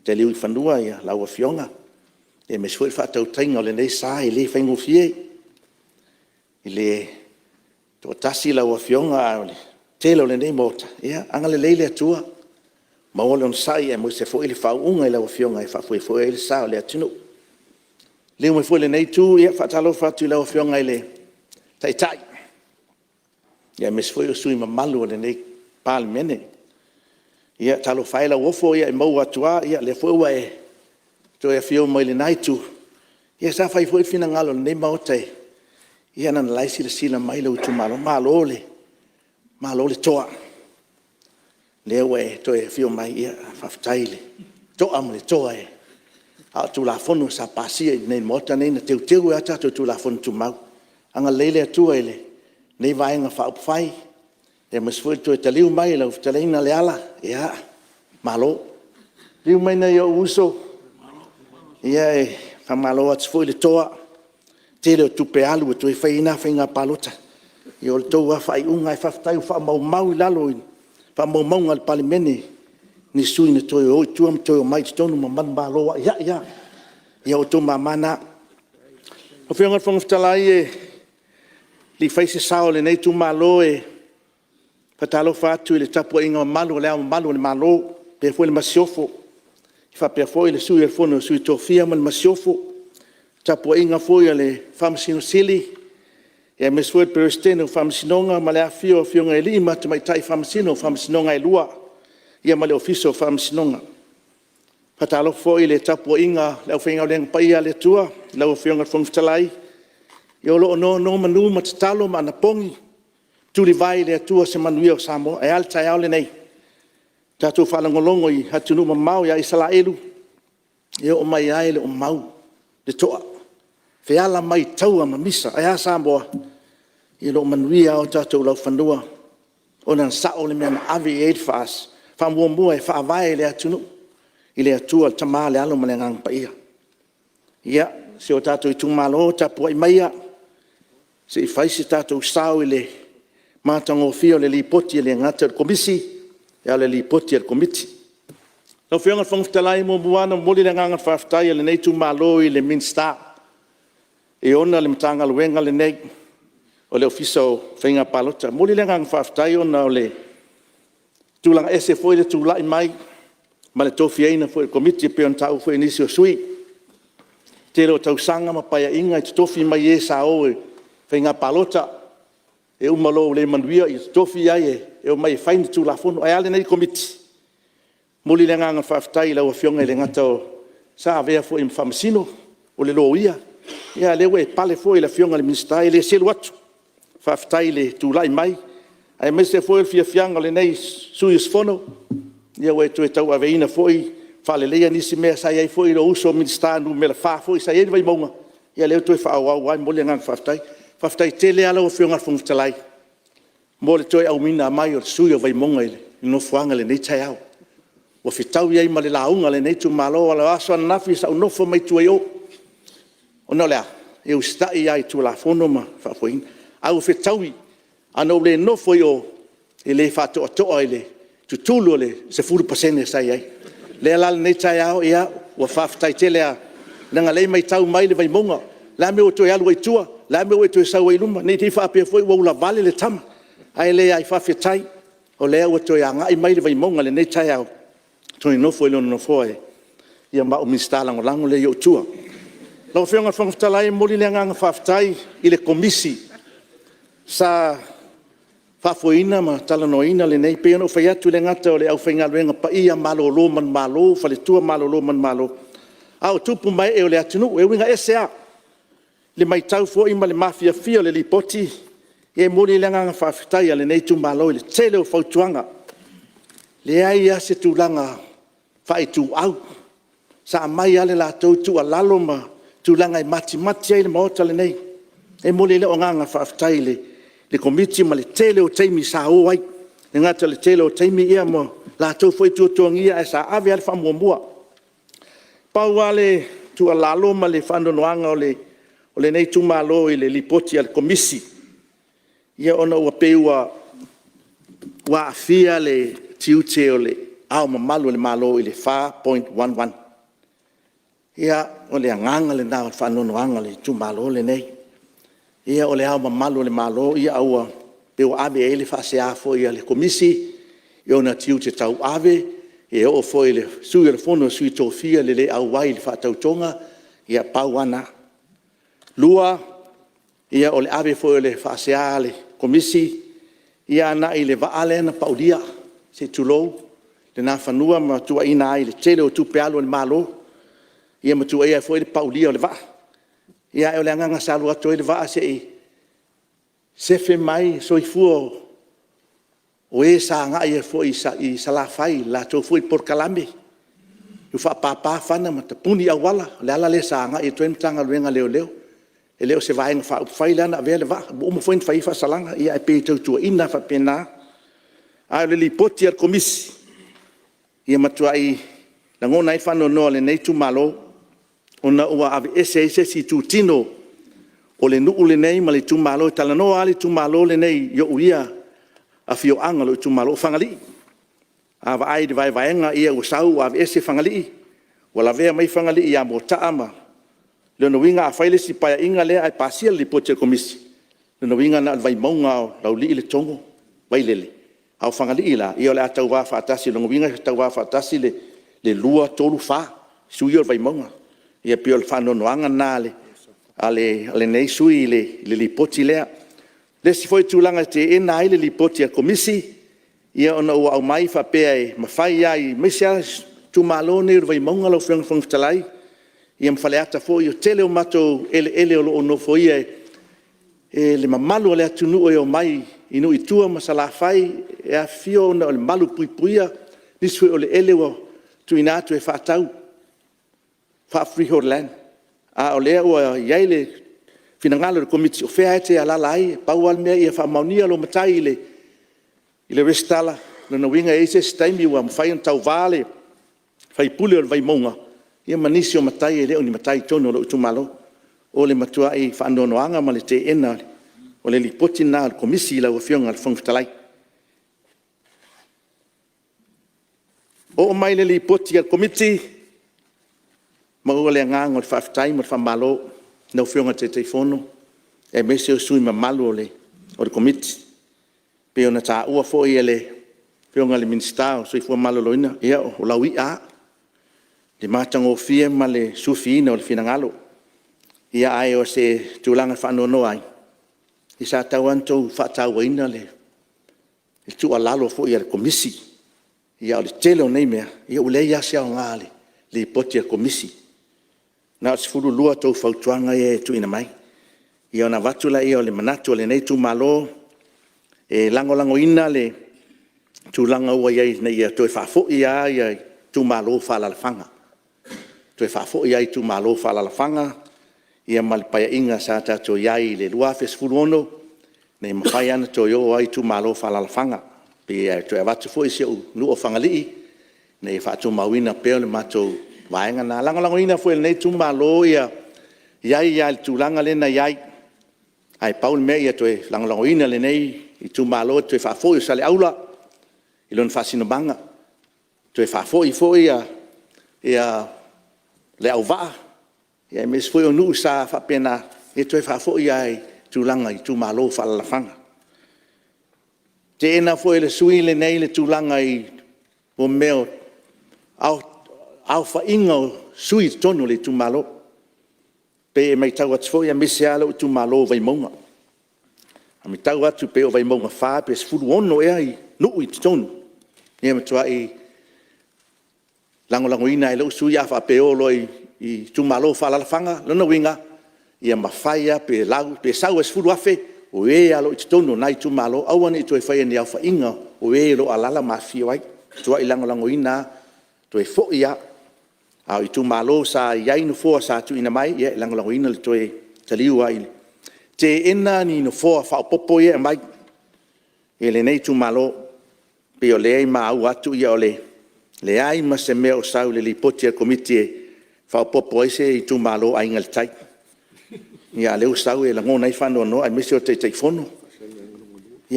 taliu i fanua lau Afioga, aemaise foi le faatautaiga o lenei sa e le faigofie. E le toatasi lau Afioga a o le toatele o lenei Maota, ia agalelei le Atua, maua le onosai aemaise foi le faauuga i lau Afioga e faafoefoe ai le sa o le atunuu. Liliu mai foi i lenei Itu, e faatalofa atu i lau Afioga i le Taitai aemaise foi o sui usufono mamalu o lenei Palemene. Ia talofa e lauofo, e maua atu lava, o lea foi ua e toe afio mai lena Itu, ia sa fai foi le finagalo o lenei Maota, ia leaga o la e silasila mai lou itumalo. Malo le toa, o lea ua e toe afio mai, ia faafetai le toa ma le toa, a o Tulafono sa pasia i inei i le Maota lenei, na teuteu ai lava tatou Tulafono Tumau. Agalelei le Atua i lenei Vaega Faaupufai, aemaise foi le toe taliu mai o lau fetalaiga Leala, ia malo. Liliu mai i nai ou uso, ia e faamalo atu foi le toa. O le tele o tupe alu e toe fai ai na faiga palota, ia o le tou lava faaiuga, ae faafetai ua faamaumau i lalo i faamaumauga a le Palemene ni sui usufono na toe o i tua ma toe omai i totonu ma manumalo aiai lava. Ia o outou mama na. Lau Afioga i le Fofoga Fetalai a o le i faia se sao o lenei itumalo, e faatalofa atu i le tapuaiga mamalu a Le Ao Mamalu o le Malo faapea foi le Masiofo, faapea foi le Sui o le Fono a Sui Tofia ma le Masiofo, le tapuaiga foi a le Faamasino Sili, aemaise foi le Peresetene o Faamasinoga ma le afifio o Afioga i Alii ma Tamaitai Faamasino o Faamasinoga e lua, ia ma le Ofisa o Faamasinoga. E faatalofa foi i le tapuaiga a le aufaigaluega paia a le Atua i lau Afioga i le Fofoga Fetalai, o lo o nonomanu ma tatalo ma anapogi tulivae i le Atua se manuia o Samoa. Ae a le taeao lenei? Ua tatou faalogologo i atunuu mamao ia Isaraelu, e oo mai lava e le o mau le toa, feala mai i taua ma misa. Ae a Samoa? E le o manuia lava o tatou laufanua ona na sao le mea na ave i ai le faamuamua e faavae le atunuu i le Atua le Tama le Alo ma le Agaga Paia. Ia, si o tatou itumalo, tapuai maia se i fai se tatou sao i le matagofie o le Lipoti e le gata i le Komisi, a o le Lipoti a le Komiti. Lau Afioga i le Fofoga Fetalai, e muamua lava ona momoli le agaga faafetai o lenei itumalo i le Minisita e ona le Matagaluega lenei, o le Ofisa o Faiga Palota. E momoli le agaga faafetai ona o le tulaga ese foi le tulai mai ma le tofiaina foi o le Komiti pei ona taua foi e nisi o sui usufono. O le tele o tausaga ma Paeaiga e totofi mai e sa o i faiga palota, e uma loa ua le manuia ia totofi ai e omai e fai ni Tulafono. Ae a lenei Komiti? E momoli le agaga faafetai i lau Afioga e le gata sa avea foi ma Faamasino, o le Loia, a o lea ua e pale foi i le Afioga i le Minisita, e le selu atu. Faafetai i le tulai mai aemaise foi o le fiafiaga o lenei sui usufono ua e toe tauaveina foi faaleleia nisi mea sa i ai foi lou uso Minisita numera 4 foi sa i ai le Vaimauga, ia o lea ua toe faaauau lava. E momoli le agaga faafetai. Faafetai tele lava lau Afioga i le Fofoga Fetalai mo le toe auina mai o le sui usufono o Vaimauga i le nofoaga i lenei taeao, ua fetaui ai ma le lauga a lenei itumalo. O le aso ananafi sa ou nofo mai tua i o, ona o le a? E usitai lava i Tulafono ma faafoeina, ae ua fetaui. Ana ou le nofo i o, e le faatoatoa i le tutulu o le 10% sa i ai. O lea la lenei taeao, ia ua faafetai tele lava, leaga o lea e matau mai le Vaimauga, o le a le mea ua toe alu ai i tua? le a le mea ua e toe sau ai i luma, ne i te i faapea foi ua ulavale le tama. Ae leai, faafetai o lea ua toe agai mai le Vaimauga i lenei taeao e toe nofo i lona nofoa, ia ma o Minisita Lagolago lea i ou tua. Lau Afioga i le Fofoga Fetalai, e momoli le agaga faafetai i le Komisi sa faafoeina ma talanoaina lenei… E pei ona ou fai atu e le gata o le aufaigaluega paia malolo manumalo, faletua malolo manumalo, a o tupu ma ee o le atunuu. E uiga ese lava le matau foi ma le mafiafia o le Lipoti. E momoli ai le agaga faafetai a lenei itumalo i le tele o fautuaga. E leai lava se tulaga faaituau, sa aumai lava le latou tuualalo ma tulaga e matimati ai le Maota lenei. E momoli ai lou agaga faafetai i le Komiti ma le tele o taimi sa o ai. E le gata i le tele o taimi ma o latou foi tuatuagia ae sa ave lava le faamuamua. Pau lava le tuualalo ma le faanoanoaga o lenei itumalo i le Lipoti a le Komisi, ia ona ua pei ua aafia le tiute o Le Ao Mamalu o le Malo i le 4.11. Ia, o le agaga lena o le faanoanoaga o le itumalo lenei. Ia o Le Ao Mamalu o le Malo, ae ua pei ua ave i ai le faasea foi a le Komisi i ona tiute tauave, e oo foi i le Sui o le Fono a Sui Tofia i le le auai i le faatautoga, ia pau lava lena. Lua, o le ave foi o le faasea a le Komisi agai i le vaa lea na paulia, se i tulou le Nafanua ma tuuaiina ai i le tele o tupe alu a le Malo, ia ma tuuaia ai foi le paulia o le vaa. Ae o le agaga sa alu atu ai le vaa se i sefe mai soifua o e sa agai atu foi i Salafai i le latou foi polokalame, ua faapapa fana ma tapuni auala. O le ala lea sa agai atu ai le Matagaluega a Leoleo. E le o se Vaega Faaupufai la na avea le vaa, ua uma foi ona fai i ai faasalaga, ae pei e tau tuuaiina lava faapena. A o le Lipoti a le Komisi, e matuai lagona ai le faanoanoa o lenei itumalo, ona ua aveese ai se isi itutino o le nuu lenei ma le itumalo. E talanoa lava le itumalo lenei i ou ia afioaga o lou itumalo o Fagalii. A vaai i le vaevaega ua sau ua aveese Fagalii, ua lavea mai Fagalii ia Moataa ma… O lona uiga a fai le isi Paeaiga lea ae pasia le Lipoti a le Komisi, o lona uiga na o le Vaimauga lava o Laulii Letogo ma Vailele, a o Fagalii la, ia o le a tauva faatasi. O lona uiga e tauva faatasi le 2, 3, 4 sui ia o le Vaimauga. Ia pei o le faanoanoaga lena a lenei sui usufono i le Lipoti lea. O le isi foi tulaga e teena ai le Lipoti a le Komisi, ona ua aumai faapea e mafai lava aemaise lava itumalo nei o le Vaimauga lau Afioga i le Fofoga Fetalai, ia ma Faleata foi. O le tele o matou eleele o lo o nofoia e le mamalu o le atunuu e omai i nuu i tua ma Salafai, e afifio ona o le malupuipuia, nisi foi o eleele ua tuuina atu e faatau faa-freehold land, a o lea ua i ai le finagalo o le Komiti, o fea lava e te alaala ai, na pau lava le mea ia faamaonia lou matai i le resitala, o lona uiga e i ai se isi taimi ua mafai ona tauva le sui usufono o le Vaimauga ma nisi o matai e le o ni matai i totonu o lou itumalo. O le matuai faanoanoaga ma le teena o le Lipoti lena a le Komisi lau Afioga i le Fofoga Fetalai. Oo mai i le Lipoti a le Komiti, e maua le agaga o le faafetai ma le faamalo i lau Afioga i le Taitaifono aemaise o sui usufono mamalu o le Komiti. E pei ona taua foi e le Afioga i le Minisita o le Soifua Maloloina, ia o lau i'a lava, i le matagofie ma le sufiina o le finagalo. Ae o se tulaga e faanoanoa ai, sa tatau lava ona outou faatauaina le tuualalo foi a le Komisi. A o le tele o nei mea, ia ua leai lava se aoga o le Lipoti a le Komisi. Na o le 12 a outou fautuaga ia e tuuina mai, ia ona avatu lea o le manatu o lenei itumalo, e lagolagoina le tulaga ua i ai ina ia toe faafoi lava itumalo faaalaalafaga, toe faafoi lava i itumalo faaalaalafaga ma le Paeaiga sa tatou i ai i le 2016, ina ia mafai lava ona toe o lava i itumalo faaalaalafaga. E pei e toe avatu foi si ou nuu o Fagalii ina ia faatumauina pea le matou vaega lena. E lagolagoina foi e lenei itumalo le i ai lava i le tulaga lea na i ai, ae pau le mea ia toe lagolagoina e lenei itumalo le toe faafoi o Saleaula i lona faasinomaga, toe faafoi foi Leauvaa aemaise foi o nuu sa faapena Ia toe faafoi lava i tulaga i itumalo faaalaalafaga. E teena foi e le sui usufono lenei le tulaga i mea o aofaiga o sui i totonu o le itumalo. E pei e matau atu foi aemaise lava lou itumalo o Vaimauga. A matau atu pei o Vaimauga 4 pe 16 ea nuu i totonu, ia e matuai lagolagoina lava e lou sui usufono. A faapea e o loa i itumalo faaalaalafaga, lona uiga, ia mafai lava pe sau lava i le $10,000 o e lava o lo o i totonu o na itumalo, aua ne i toe faia i ni aofaiga o e o lo o alaala ma afifio ai. E matuai lagolagoina lava, toe foi lava. A o itumalo sa i ai nofoa sa tuuina mai, ia e lagolagoina le toe taliu lava. E teena ni nofoa faaopoopo ia e aumai e lenei itumalo. E pei o lea e maua atu e leai ma se mea o sau i le Lipoti a le Komiti e faaopoopo ai se itumalo o Aiga i le Tai. A o lea ua sau e lagona ai le faanoanoa aemaise o le Taitaifono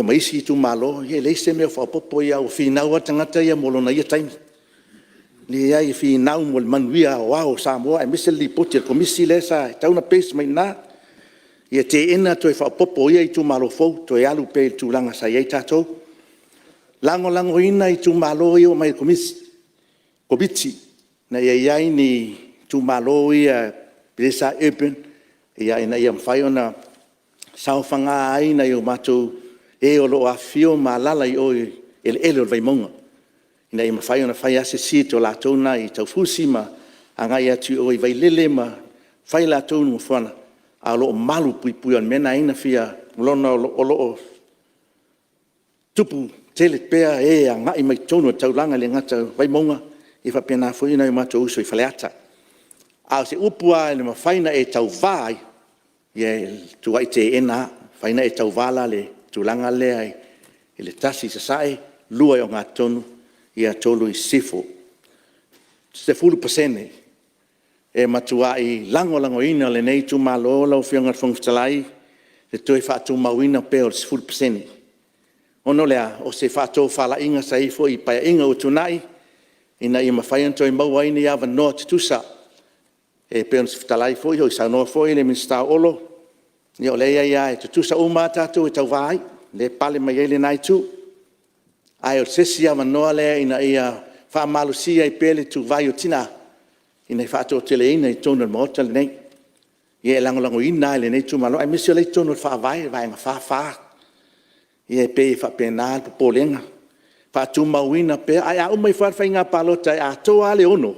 ma isi itumalo. Ia e leai se mea o faaopoopo, a ua finau lava le tagata ia mo lona ia taimi. E leai e finau mo le manuia aoao o Samoa aemaise le Lipoti a le Komisi lea sa tatau ona base mai i ina. Ia teena le toe faaopoopo o ia itumalo fou, toe alu pea i le tulaga sa i ai tatou. Lagolagoina itumalo ia e omai e Komiti, ina ia i ai ni itumalo ia lea sa urban ina ia mafai ona saofaga ai nai o matou e o lo o afifio ma alaala i o i eleele o le Vaimauga, ina ia mafai ona fai lava se seat o latou lena i Taufusi ma agai atu i o i Vailele ma fai latou nofoaga, ae o lo o malupuipuia. O le mea lena e ala ai ona o lo o tupu tele pea e e agai mai totonu o le taulaga, e le gata o Vaimauga, ae faapena foi nai o matou uso i Faleata. A o se upu lava e mafai ona e tauva ai, ia e matuai teena lava. E mafai ona e tauva la i le tulaga lea i le 1 i Sasae, 2 i le Ogatotonu, 3 i Sisifo. 10%. E matuai lagolagoina e lenei itumalo lau Afioga i le Fofoga Fetalai le toe faatumauina pea o le 10%. Ona o le a? O se faatofalaiga sa i ai foi i Paeaiga ua tuanai ina ia mafai ona toe maua ai ni avanoa tutusa. E pei ona saunoa foi le Minisita o Olo, ia o lea e i ai lava e tutusa uma lava tatou e tauva ai, lea e pale mai ai lena itu. Ae o se isi avanoa lea ina ia faamalosia ai pea le ituvai o tina ina ia faatoateleina i totonu o le Maota lenei. Ia e lagolagoina lava e lenei itumalo, aemaise o lea e i totonu o le Faavae le Vaega 44. Ia e pei e faapena le popolega, faatumauina pea. Ae a uma ifo lava le faiga palota e atoa lava le 6,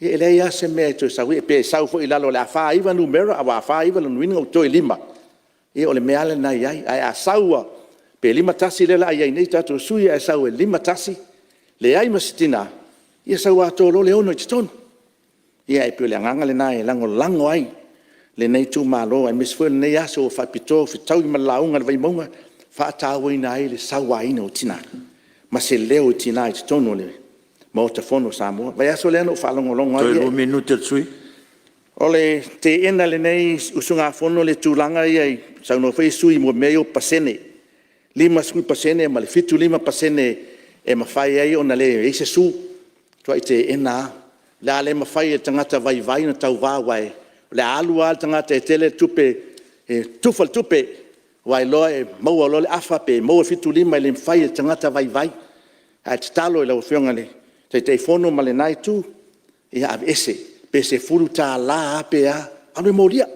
ia e leai lava se mea e toe sau ai, pe sau foi i lalo o le a 49 numera, aua a 49 o lona uiga ua toe 5, ia o le mea lava lena e i ai. Ae a sau lava pe 51 lea o le a i ai nei tatou sui usufono ae sau e 51, leai ma se tina, ia sau atoa loa le 6 i totonu. Ia e pei o le agaga lena e lagolago ai lenei itumalo aemaise foi o lenei aso ua faapitoa ua fetaui ma le lauga a le Vaimauga, e faatauaina ai le sauaina o tina ma se leo o tina i totonu o le Maota Fono o Samoa. O le vaiaso lea na ou faalogologo ai… Toe lua minute o le sui usufono. O le teena e lenei usugafono le tulaga lea na saunoa foi sui usufono i mea ia o pasene, 50% ma le 75% e mafai ai ona leai se sue, e matua teena lava. O le a le mafai e le tagata vaivai ona tauva aua o le a alu lava le tagata e tele le tupe e tufa le tupe, ua iloa e maua loa le afa pe maua le 75, e le mafai e le tagata vaivai. Ae tatalo i lau Afioga i le Taitaifono ma lena itu, ia aveese, pe $10 lava pe a, alu e molia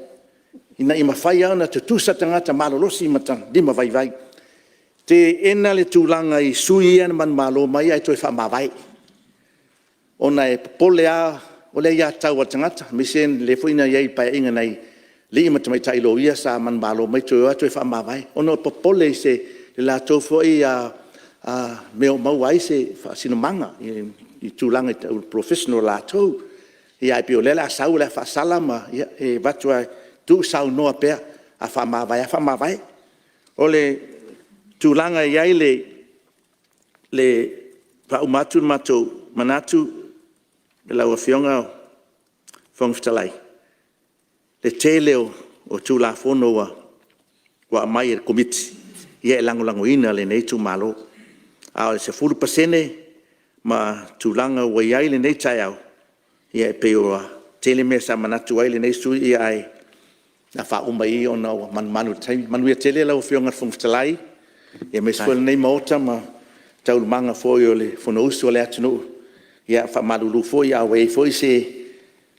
ina ia mafai lava ona tutusa tagata malolosi ma tagata limavaivai. Teena le tulaga i sui ia na manumalo mai ae toe faamavae, ona e popole lava o le aiatatau a le tagata, aemaise o lea foi na i ai i Paeaiga a nai alii ma tamaitai loia sa manumalo mai toe o lava toe faamavae, ona o le popole i le latou foi mea o maua ai se faasinomaga i tulaga tau profession o latou. Ae pei o lea o le a sau o le a faasala ma… ia e avatu lava e tuusaunoa pea, a faamavae lava faamavae. O le tulaga e i ai le faauma atu le matou manatu lau Afioga i le Fofoga Fetalai, le tele o Tulafono ua aumai e le Komiti, ia e lagolagoina e lenei itumalo. A o le 10% ma tulaga ua i ai lenei taeao, ia e pei ua tele mea sa manatu ai lenei sui usufono, ae a faauma i i ona ua manumanu i le taimi. Manuia tele lau Afioga i le Fofoga Fetalai, aemaise foi lenei Maota ma taualumaga foi o le Fonousu a le atunuu. E faamalulu foi a ua i ai foi se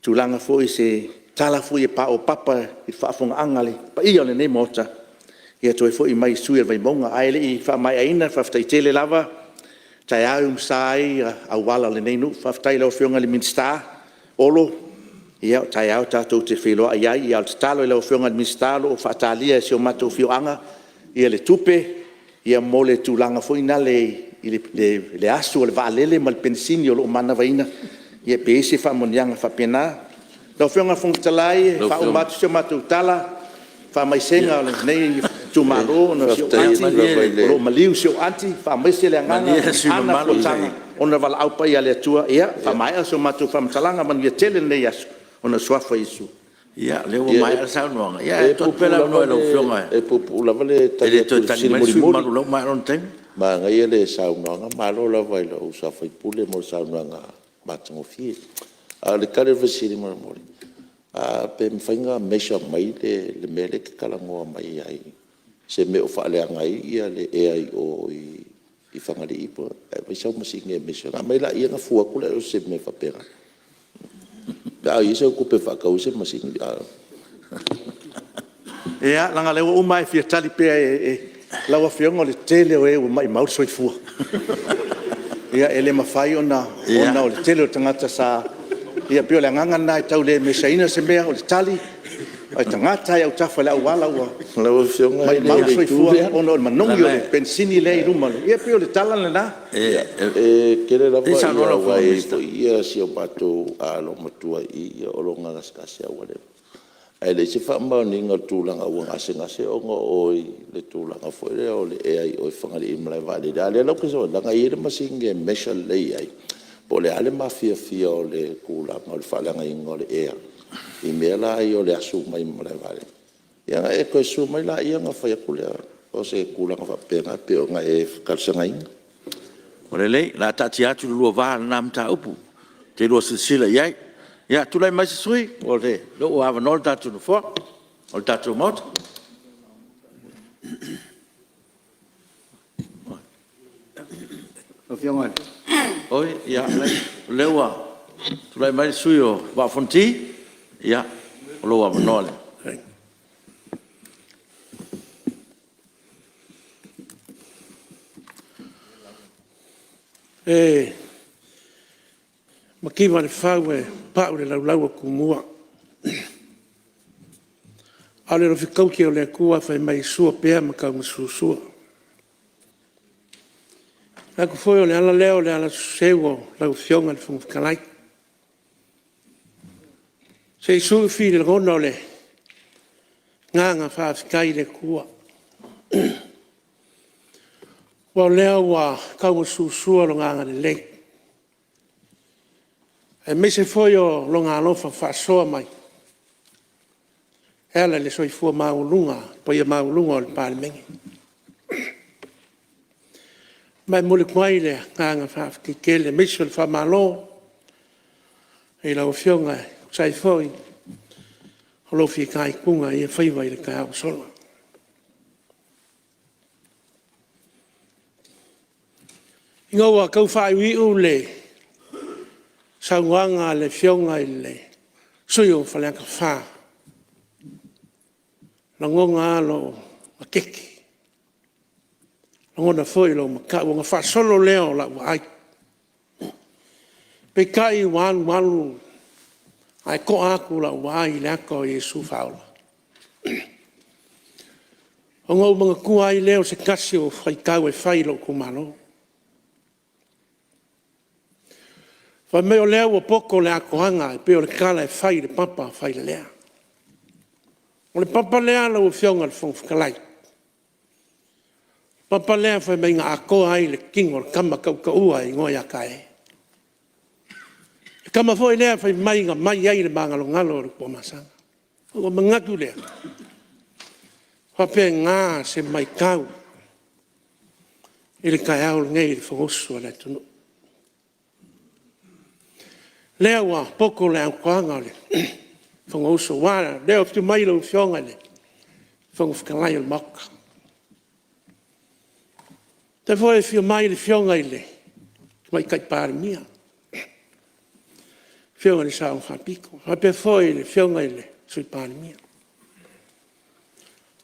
tulaga foi o se tala foi e paopapa i le faafofogaaga a le paia o lenei Maota, ia toe foi mai i le sui usufono o le Vaimauga. Ae le i faamaeaina, faafetai tele lava, o taeao e umusa ai auala o lenei nuu. Faafetai i lau Afioga i le Minisita Olo, ia o taeao tatou te feiloai ai. A o le tatalo i lau Afioga i le Minisita o lo o faatalia e si o matou afioaga le tupe mo le tulaga foi lale i le asu o le vaalele ma le penisini o lo o manavaina, ia pe i ai se faamanuiaga faapena. Lau Afioga i le Fofoga Fetalai e faauma atu se matou tala, faamaisega a lenei itumalo ona o si ou aunty o lo o maliu si ou aunty, faamaise le agaga Malie le sui usufono i ana mamalu, fonotaga ona o le valaau paia a le Atua. Ia faamaea se matou faamatalaga, manuia tele lenei aso ona o le suafa o Iesu. Ia, o lea ua maea le saunoaga, ae tuu atu pea le avanoa i lau Afioga. E puupuu lava le E tali le atu toe i le tali fesili mai le sui usufono mulimuli. mamalu o lea ua maea lona taimi. Manaia le saunoaga, malo lava i lou uso a sui usufono mo le saunoaga matagofie. A o le tali o le fesili mulimuli, pe mafai ona measure mai le mea lea e te talanoa mai ai i se mea o faaleaga ai le ea i o i Fagalii aumai sau masini e measure ona aumai lea ona fua atu lea o se mea faapena, pe a i ai sau tupe e faatau ai se masini. Ia, leaga o lea ua uma ae e fia tali pea e… Lau Afioga o le tele o e ua maumau le soifua. E le mafai ona… ona o le tele o tagata sa… Ia pei o le agaga lena e tau le measure ina se mea, o le tali, o tagata lava i autafa o le auala ua maumau le soifua ona o le manogi o le penisini lea e i luma o le… Ia pei o le tala lena. E tele lava Se i saunoa lau aua Afioga i e le i ai Minisita. foi si o matou loomatua i i o lona gasegase ua leva, ae leai se faamaoniga o le tulaga ua gasegase ona o o i le tulaga foi lea o le ea i o i Fagalii i le malaevaalele. A o lea la ou te sau atu, leaga e i ai le masini e measure lelei ai po o le a le mafiafia o le tulaga o le faaleagaina o le ea i mea la ia o le asu mai le malaevaalele. Ia ona e toe susu mai lea ona fai atu lea o se tulaga faapena e pei ona e talosagaina. Ua lelei, o le a taatia atu lo oulua va i lena mataupu e te lua silasila i ai. Ia, tulai mai se sui usufono o lea ua avanoa le tatou Nofoa, o le tatou Maota. Oi, ia, o lea ua tulai mai le sui usufono mo le Vaa o Fonoti. Ia, o lou avanoa lea. E mativa i le fau ae papau i le laulau a Tumua, a o le alofi tauti o le Atua fai mai e sua pea ma taumasusua. E manatu foi o le ala lea o le alasuseu o lau Afioga i le Fofoga Fetalai, se i sui lagona o le agaga faafetai i le Atua, aua o lea ua taumasusua Lona agalelei, aemaise foi o Lona alofa faasoa mai e ala i le soifua maualuga o le paia maualuga o le Palemene. Ma e momoli atu ai le agaga faafetai tele aemaise o le faamalo i lau Afioga e tusa ai foi o lou fitaituga i ia faiva i le taeao ua sola. Ina ua tau faaiuiu le saunoaga a le Afioga i le sui usufono mo Faleata 4, e lagona lava lou maketi, lagona foi lou matau, ona faasolo lea o lau vaai. Peitai ua alu alu ae to'a atu lau vaai i le ata o Iesu Faaola. Ona ou manatua ai lea o se tasi o faitau e fai i lou itumalo. Fai mai o lea ua poto le atoaga e pei o le tala e fai i le papa failelea. O le papa lea lau Afioga i le Fofoga Fetalai, o le papa lea fai mai na atoa ai le tino o le tama tautaua e igoa ia Tae. O le tama foi lea fai mai na mai ai le magalogalo o le Tuamasaga. Ona ou manatu lea, e faapena se matau i le taeao lenei i le Fonousu a le atunuu. O lea ua poto le atoaga o le Fonousu aua le afio mai o lau Afioga i le Fofoga Fetalai o le Maota. E faapea foi le afio mai o le Afioga i le Tamaitai Palemia, le Afioga i le Sao Faapito, faapea foi le Afioga i le Sui Palemia.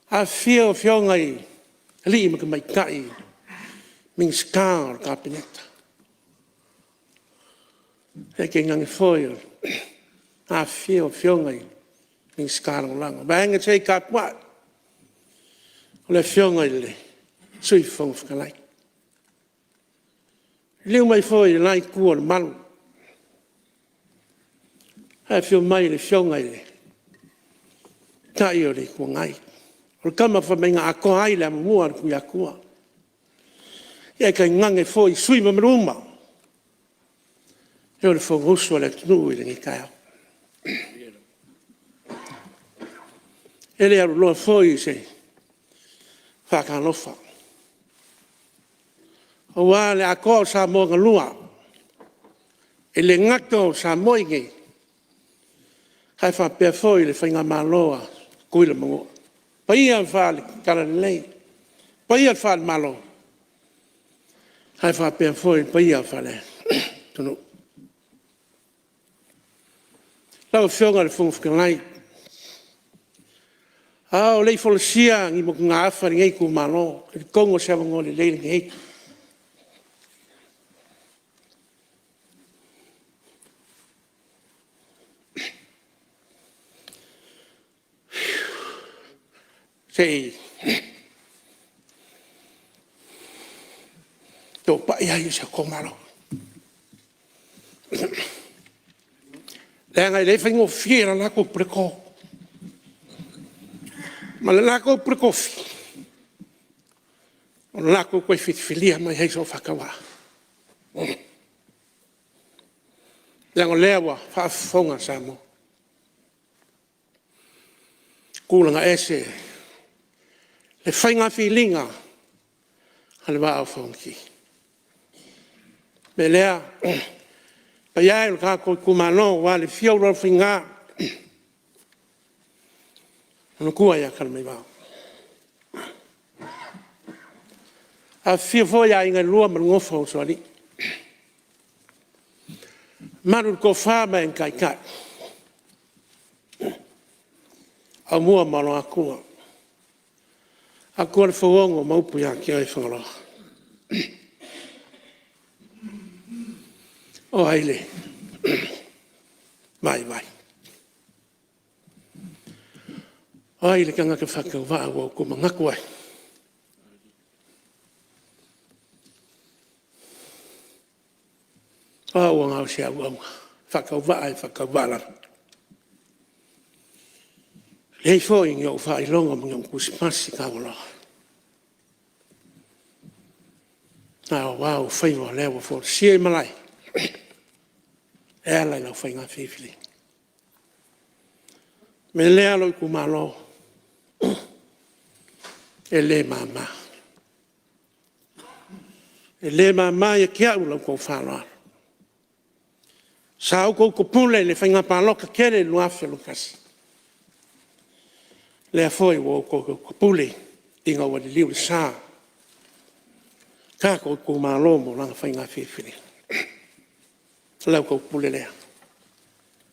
Afifio afioga i alii ma tamaitai Minisita o le Kapeneta, ae tainane foi o le afifio o afioga i Minisita Lagolago. Vaeane se i tapuai le Afioga i le Sui Fofoga Fetalai. Liliu mai foi i le la Itu o le Malu, ae afio mai le Afioga i le Taitai o le Itu Agai, o le Tama na fai mai na atoa ai le amomua a le Tuiatua, ae tainane foi sui usufono mamalu uma o le Fonousu a le atunuu i lenei taeao. E le aluloa foi se faatalofa aua le atoa o Samoa na lua, e le gata o Samoa i inei, ae faapea foi le Faigamalo a Tutuila ma Manua. Paia faale-Talalelei, paia faale-Malo, ae faapea foi paia faale-atunuu. Lau Afioga i le Fofoga Fetalai, a o le i folasia ni motugaafa a lenei itumalo, ou te talitonu o se avanoa lelei lenei, se i toe pai ai i si ou itumalo. Leaga e le faigofie le latou puleto ma le latou pule tofi na latou toe filifilia mai ai sou faatauva. Leaga o lea ua faafofoga Samoa, tulaga ese le faiga filiga a le Vaa o Fonoti. O le mea lea, le paia e o le tatou itumalo aua le afio o Ulualofaiga, le matua ia Talamaivao, afifio foi aiga e lua ma le nofo a Usoalii, mamalu i le Toafa ma e na taitai, Aumua ma Luatua, Atua le Fauono ma upu ia te oe Fagaloa. O ai le vaivai? O ai le tagata faatauvaa ua outou manatu ai o au ua na o se auauna e faatauvaa e faatauvaa lava. E leai foi ni ou faailoga ma ni ou tusipasi taualoa, a o ao o faiva o lea ua folasia i malae e ala i lau faiga filifiliga. O le mea lea lou itumalo, e le mama, e le mama ia te au la outou faaaloalo. Sa outou topule i le faiga palota tele i le 2021, lea foi ua outou topule ina ua liliu le sa o le tatou itumalo mo lana faiga filifiliga. O la outou pule lea.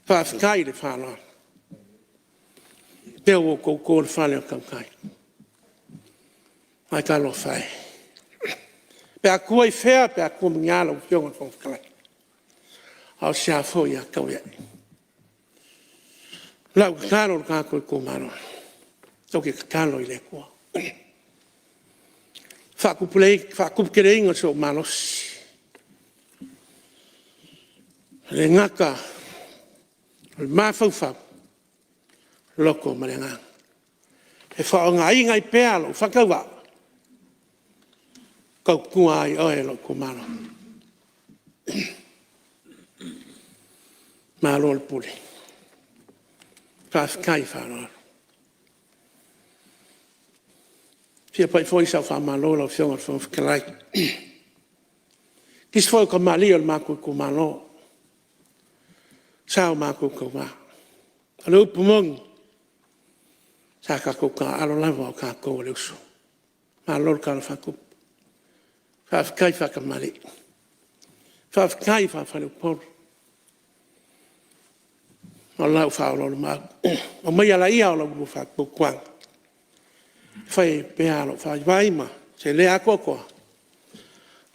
Faafetai le faaaloalo, o lea ua outou to le fale o le tautai. Ae talofa e, pe a tua i fea pe a tua ma ni a lau Afioga i le Fofoga Fetalai, a o se a foi a taui ane. O lau tatalo i le tatou itumalo, tou te tatalo i le Atua, faatuputeleina sou malosi. E le gata o le mafaufau, loto ma le agaga. E faaaogaina ai pea lou faatauvaa e tautua ai oe lou itumalo. Malo le pule, faafetai faaaloalo. E fia pai foi sau faamalo lau Afioga i le Fofoga Fetalai i nisi foi o tamalii o le matou itumalo sa o matou tauva. O le upu moni, sa tatou taaalo lava o tatou o le uso. Malo le tala faatupu, faafetai faatamalii, faafetai faafaleupolu. O lau faaoloolomaau, aumaia laia o la ulua fautuaga e fai ai pea lou vaivai ma se le atoatoa,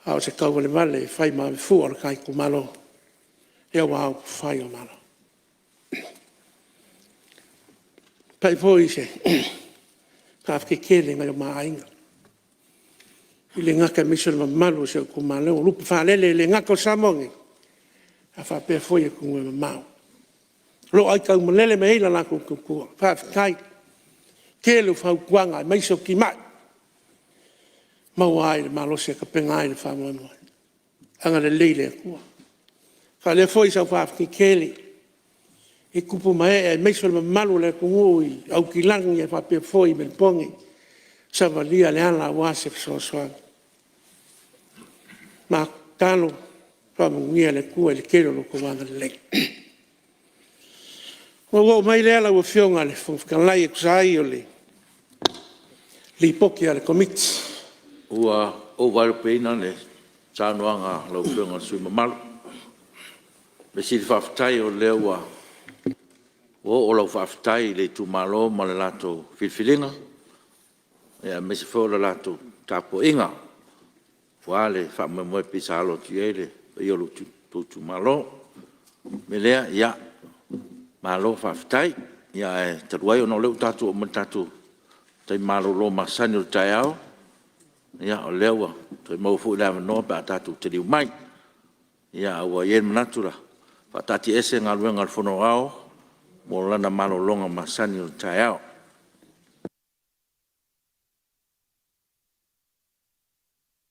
a o se tauvalevale e fai ma avefua o le ta itumalo aua upufai o Malo. Faafetai foi i se faafetai tele i nai o ma aiga, e le gata aemaise o le mamalu o si ou itumalo, o lupe faalele e le gata i Samoa nei, ae faapea foi atunuu e mamao o lo o aitaumalele mai ai la latou tautua. Faafetai. O le tele o fautuaga aemaise o timai, e maua ai le malosi e tapena ai le faamoemoe. Agalelei le Atua. E faaalia foi sau faafetai tele i tupu ma ee aemaise o le mamalu o le atunuu i Aukilani faapea foi Melepone e savalia le ala aua se fesoasoani. Matou tatalo, faamanuia le Atua i le tele o lo outou agalelei. Ona ou oo mai lea lau Afioga i le Fofoga Fetalai e tusa ai o le Lipoti a le Komiti. Ua ou vaelupeina le saunoaga a lau Afioga i le sui usufono mamalu. Mea sili faafetai o lea ua oo lau faafetai i le itumalo ma le latou filifiliga, aemaise foi o le latou tapuaiga aua le faamoemoe pei sa alo atu i ai le paia o lo outou itumalo. O le mea lea, ia, malo faafetai. Ae talu ai ona o lea ua tatou oo mai i le tatou taimi malolo masani o le taeao, o lea ua toe maua foi le avanoa pe a tatou taliu mai. Ae ua i ai le manatu o le a faataatiaese Galuega a le Fono Aoao mo lana malologa masani o le taeao.